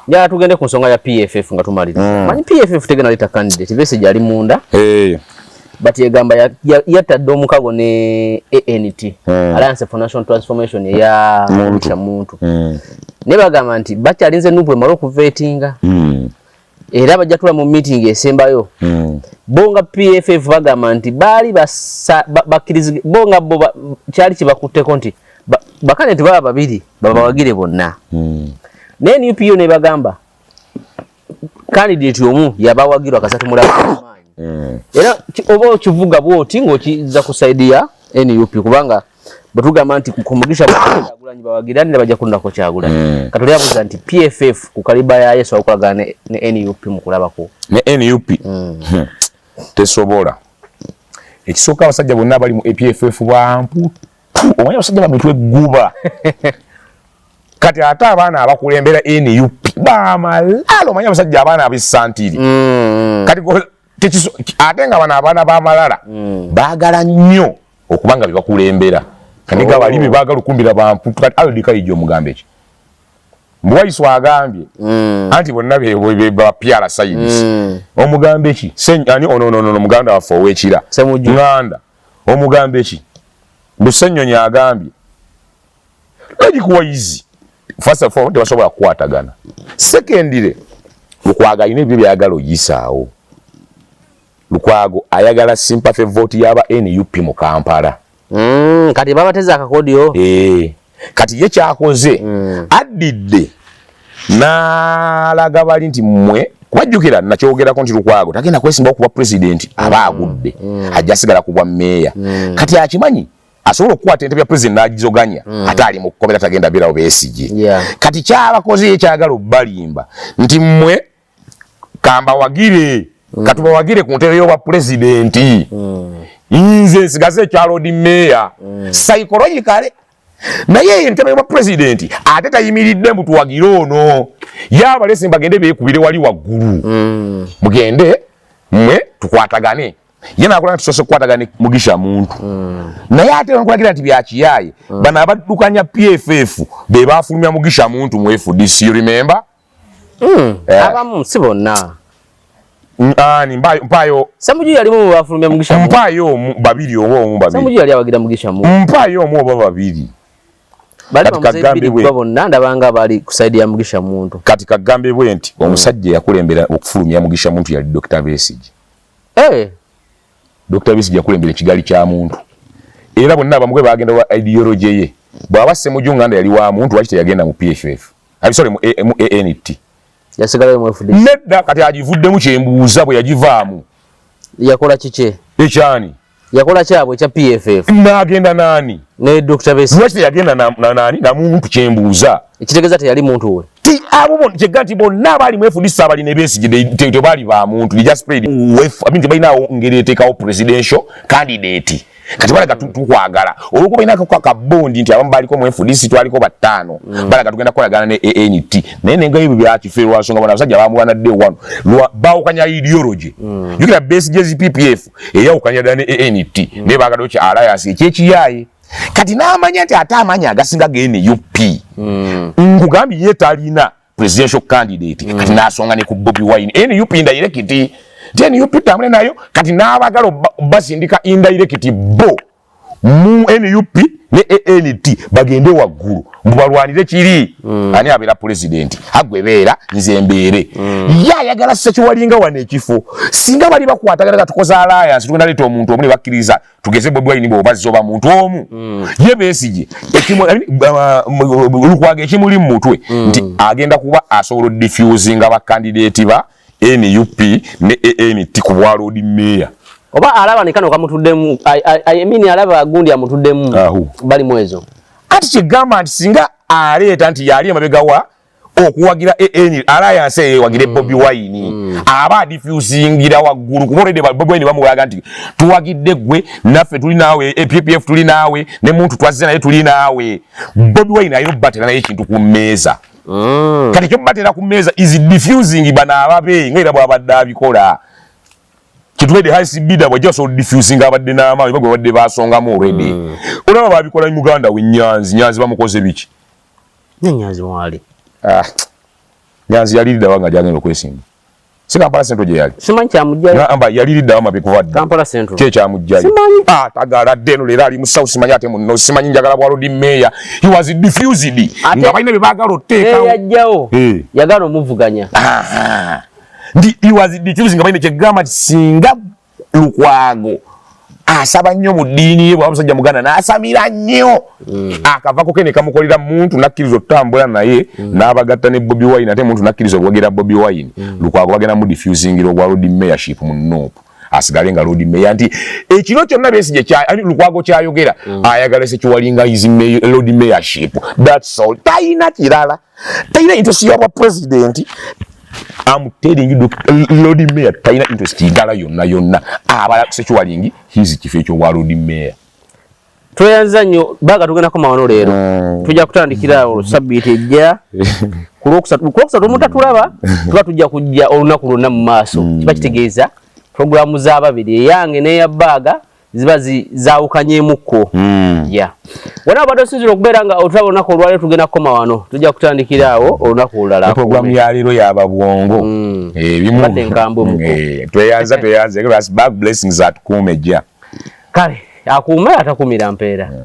Njala tugende ku nsonga ya PFF nga tumaliriza. Manyi PFF tegenda leeta candidate, Besigye ali munda. But egamba yatadde omukago ne ANT, Alliance for National Transformation eya Muntu. Muntu. Naye bagamba nti bakyalinze NUP emale okuvetinga. Era bajja tula mu meeting esembayo. Bo nga PFF bagamba nti baali bakkiriza bo nga bo kyali kibakutteko nti bakane nti baba babiri babawagire bonna. Naye NUP yo ne bagamba candidate omu yabawagirwa kasatu mulaba. Era oba okivuga bw'oti ng'okizza ku side ya NUP, kubanga bwe tugamba nti ku Mugisha Kyagulanyi bawagira ne bajja kulondako Kyagulanyi. Katuli abuuza nti PFF ku kaliba ya Yesu akolagana ne NUP mu kulabako. Ne NUP. Tesobola. Ekisooka, abasajja bonna abali mu APFF bampu, omanyi abasajja bamitwe egguba. Kati ate abaana abakulembera NUP bamalala, omanyi abasajja abaana ab'essantiri. Kati ate nga bano abaana b'amalala baagala nnyo okuba nga bebakulembera kati nga bali be baagala okumbira bampu. Kati Aldi Kaija omugambe ki? Mbuwaiswa agambye anti bonna be ba PR sides. Omugambe ki? Ani ono ono ono muganda waffe ow'ekira Ssemujju. Nganda omugambe ki? Mbu Ssennyonyi agambye. Logic wise, first of all, tebasobola kukwatagana. Secondly, Lukwago alina ebyo byayagala oyisaawo. Lukwago ayagala sympathy vote yaba NUP mu Kampala. Kati babateza akakodyo. Kati ye kyakoze addidde n'alaga bali nti mmwe, kubajjukira nakyogerako nti Lukwago tagenda kwesimbawo kuba president, aba agudde, ajja sigala ku bwa mmeeya. Kati akimanyi asobola okukwata entebe ya president n'agizoganya, ate ali mu kkomera, tagenda beerawo Besigye. Kati kyabakoze ye kyagala obbalimba nti mmwe kambawagire, katubawagire ku ntebe y'obwa pulezidenti, nze nsigaze ekya lord mayor psychologically, naye entebe y'obwa pulezidenti ate tayimiridde mbu tuwagire ono, yabalese mbagende beekubire wali waggulu, mugende mmwe tukwatagane. Ye nakola nti tusose kukwatagane Mugisha Muntu, naye ate nkulagira nti byakiyaaye. Bano abaddukanya PFF be bafulumya Mugisha Muntu mu FDC, you remember? Abamu, si bonna. Ani? Mpayo. Ssemujju yalimu mu bafulumya Mugisha Muntu. Mpayo omu, babiri oba omu, babiri. Ssemujju yali awagira Mugisha Muntu. Mpayo omu oba babiri. Bali Kati bamuzeyi kagambe bbiri bwe. kuba bonna ndabanga bali ku side ya Mugisha Muntu. Kati kagambe bwe nti omusajja yakulembera okufulumya Mugisha Muntu yali Dr. Besigye. Dr. Besigye yakulembera ekigali kya Muntu, era bonna abamugwe bagenda wa ideology ye. Bw'aba Ssemujju Nganda yali wa Muntu, lwaki teyagenda mu PFF? I'm sorry, mu ANT? Yasigalayo mu FDC. Nedda, kati agivuddemu. Kyembuuza, bwe yagivaamu yakola kiki? Ekyani? Yakola kyabwe ekya PFF. N'agenda naani? Ne Dr. Besigye. Lwaki teyagenda na nani na Muntu? Kyembuuza. Ekitegeeza teyali muntu we. Ti abo bonna, kyegga nti bonna abaali mu FDC abali ne Besigye tebaali ba Muntu. They just played with, I mean, tebalinawo ngeri eteekawo presidential candidate. Kati balaga tukwagala olwokuba balina akabondi nti abamu baliko mu FDC, twaliko bataano, balaga tugenda kukolagana ne ANT, naye nenga ebyo byakife lwansonga bano abasajja bamulwanadde wano baawukanya ideology. Jukira Besigye's PPF eyawukanya ddala ne ANT, naye baagala ki alliance ekyekiyaaye. Kati n'amanya nti ate amaanyi agasinga ge NUP, nkugambye ye talina presidential candidate. Kati n'asonga ne ku Bobi Wine, NUP indirect, nti NUP tambule nayo. Kati n'abagala basindika indirect bo mu NUP ne ANT bagende waggulu mbu balwanire kiri ani abeera president, agwe beera nze mbeere. Ye ayagala sekiwalinga wano ekifo singa bali bakwatagana nga tukoze alliance, tugenda leeta omuntu omu ne bakkiriza, tugeze Bobi Wine bw'obazza oba muntu omu. Ye Besigye I mean, Lukwago ekimuli mu mutwe nti agenda kuba asobola odiffusinga bakandidate ba NUP ne ANT ku bwa lord mayor. Oba alaba ne kano kamutuddemu, I mean alaba gundi amutuddemu. Ahu. Bali mwezo. Kati kyegamba nti singa aleeta nti yali emabega wa okuwagira AN alliance eyo ewagire Bobi Wine, aba adiffusingira waggulu, kuba already Bobi Wine bamuwaga nti tuwagidde ggwe, naffe tuli naawe, PPF tuli naawe, ne Muntu twazze naye tuli naawe. Bobi Wine alina obbatera naye ekintu ku mmeeza. Kati ekyokubatera ku mmeeza is diffusing bano ababe, nga era bwabadde abikola kitubedde highest bidder, bwajja osobola diffusing abadde n'amaanyi bagwe babadde basongamu already. Olaba babikola muganda we Nyanzi. Nyanzi bamukoze biki? Nyanzi wali. Ah, Nyanzi yaliriddawa nga gyagenda okwesimba? Si Kampala Central gye yali? Simanyi kyamugjayo. Ngamba yaliriddawa mabe kuva dda? Kampala Central. Ki ekyamugjayo? Simanyi. Ah, tagala dde eno, leero ali mu south, simanyi ate muno, simanyi njagala bwa lord mayor. He was diffused nga balina bye baagala oteekawo. Yajjawo. Yagala omuvuganya. Aha. Ndi he was diffusing nga balina. Kyegamba nti singa Lukwago asaba nnyo mu ddiini ye, bwaba musajja muganda n'asamira nnyo, akavako ke ne kamukolera Muntu nakkiriza okutambula naye, n'abagatta ne Bobi Wine, ate Muntu nakkiriza okuwagira Bobi Wine, Lukwago bagenda mu diffusingira obwa lord mayorship mu NUP, asigale nga lord mayor, nti ekiro kyonna Besigye kya ani Lukwago kyayogera ayagala sekiwalinga his lord mayorship, that's all. Talina kirala, talina interest ya president. I'm telling you, Lord Mayor talina interest ndala yonna yonna, abala securing his kifo ekyobwa Lord Mayor. Tweyanza nnyo baga, tugenda koma wano leero. Tujja kutandikira awo sabbiiti ejja ku Lwokusatu. Ku Lwokusatu omutatulaba, tuba tujja kujja olunaku lwonna mu maaso. Kiba kitegeeza puroguramu z'ababiri, eyange n'eya baaga, ziba zaawukanyemukko. Ya wona obadde osinzira okubeera nga otulaba olunaku olwaleero, tugenda kukoma wano, tujja kutandikira awo olunaku olulala. Programu ya leero yaba bwongo. Ebimu Badde nkambwe muko. Tweyanza, tweyanza. Back blessings atukuume jja. Kale akuume atakumira mpeera.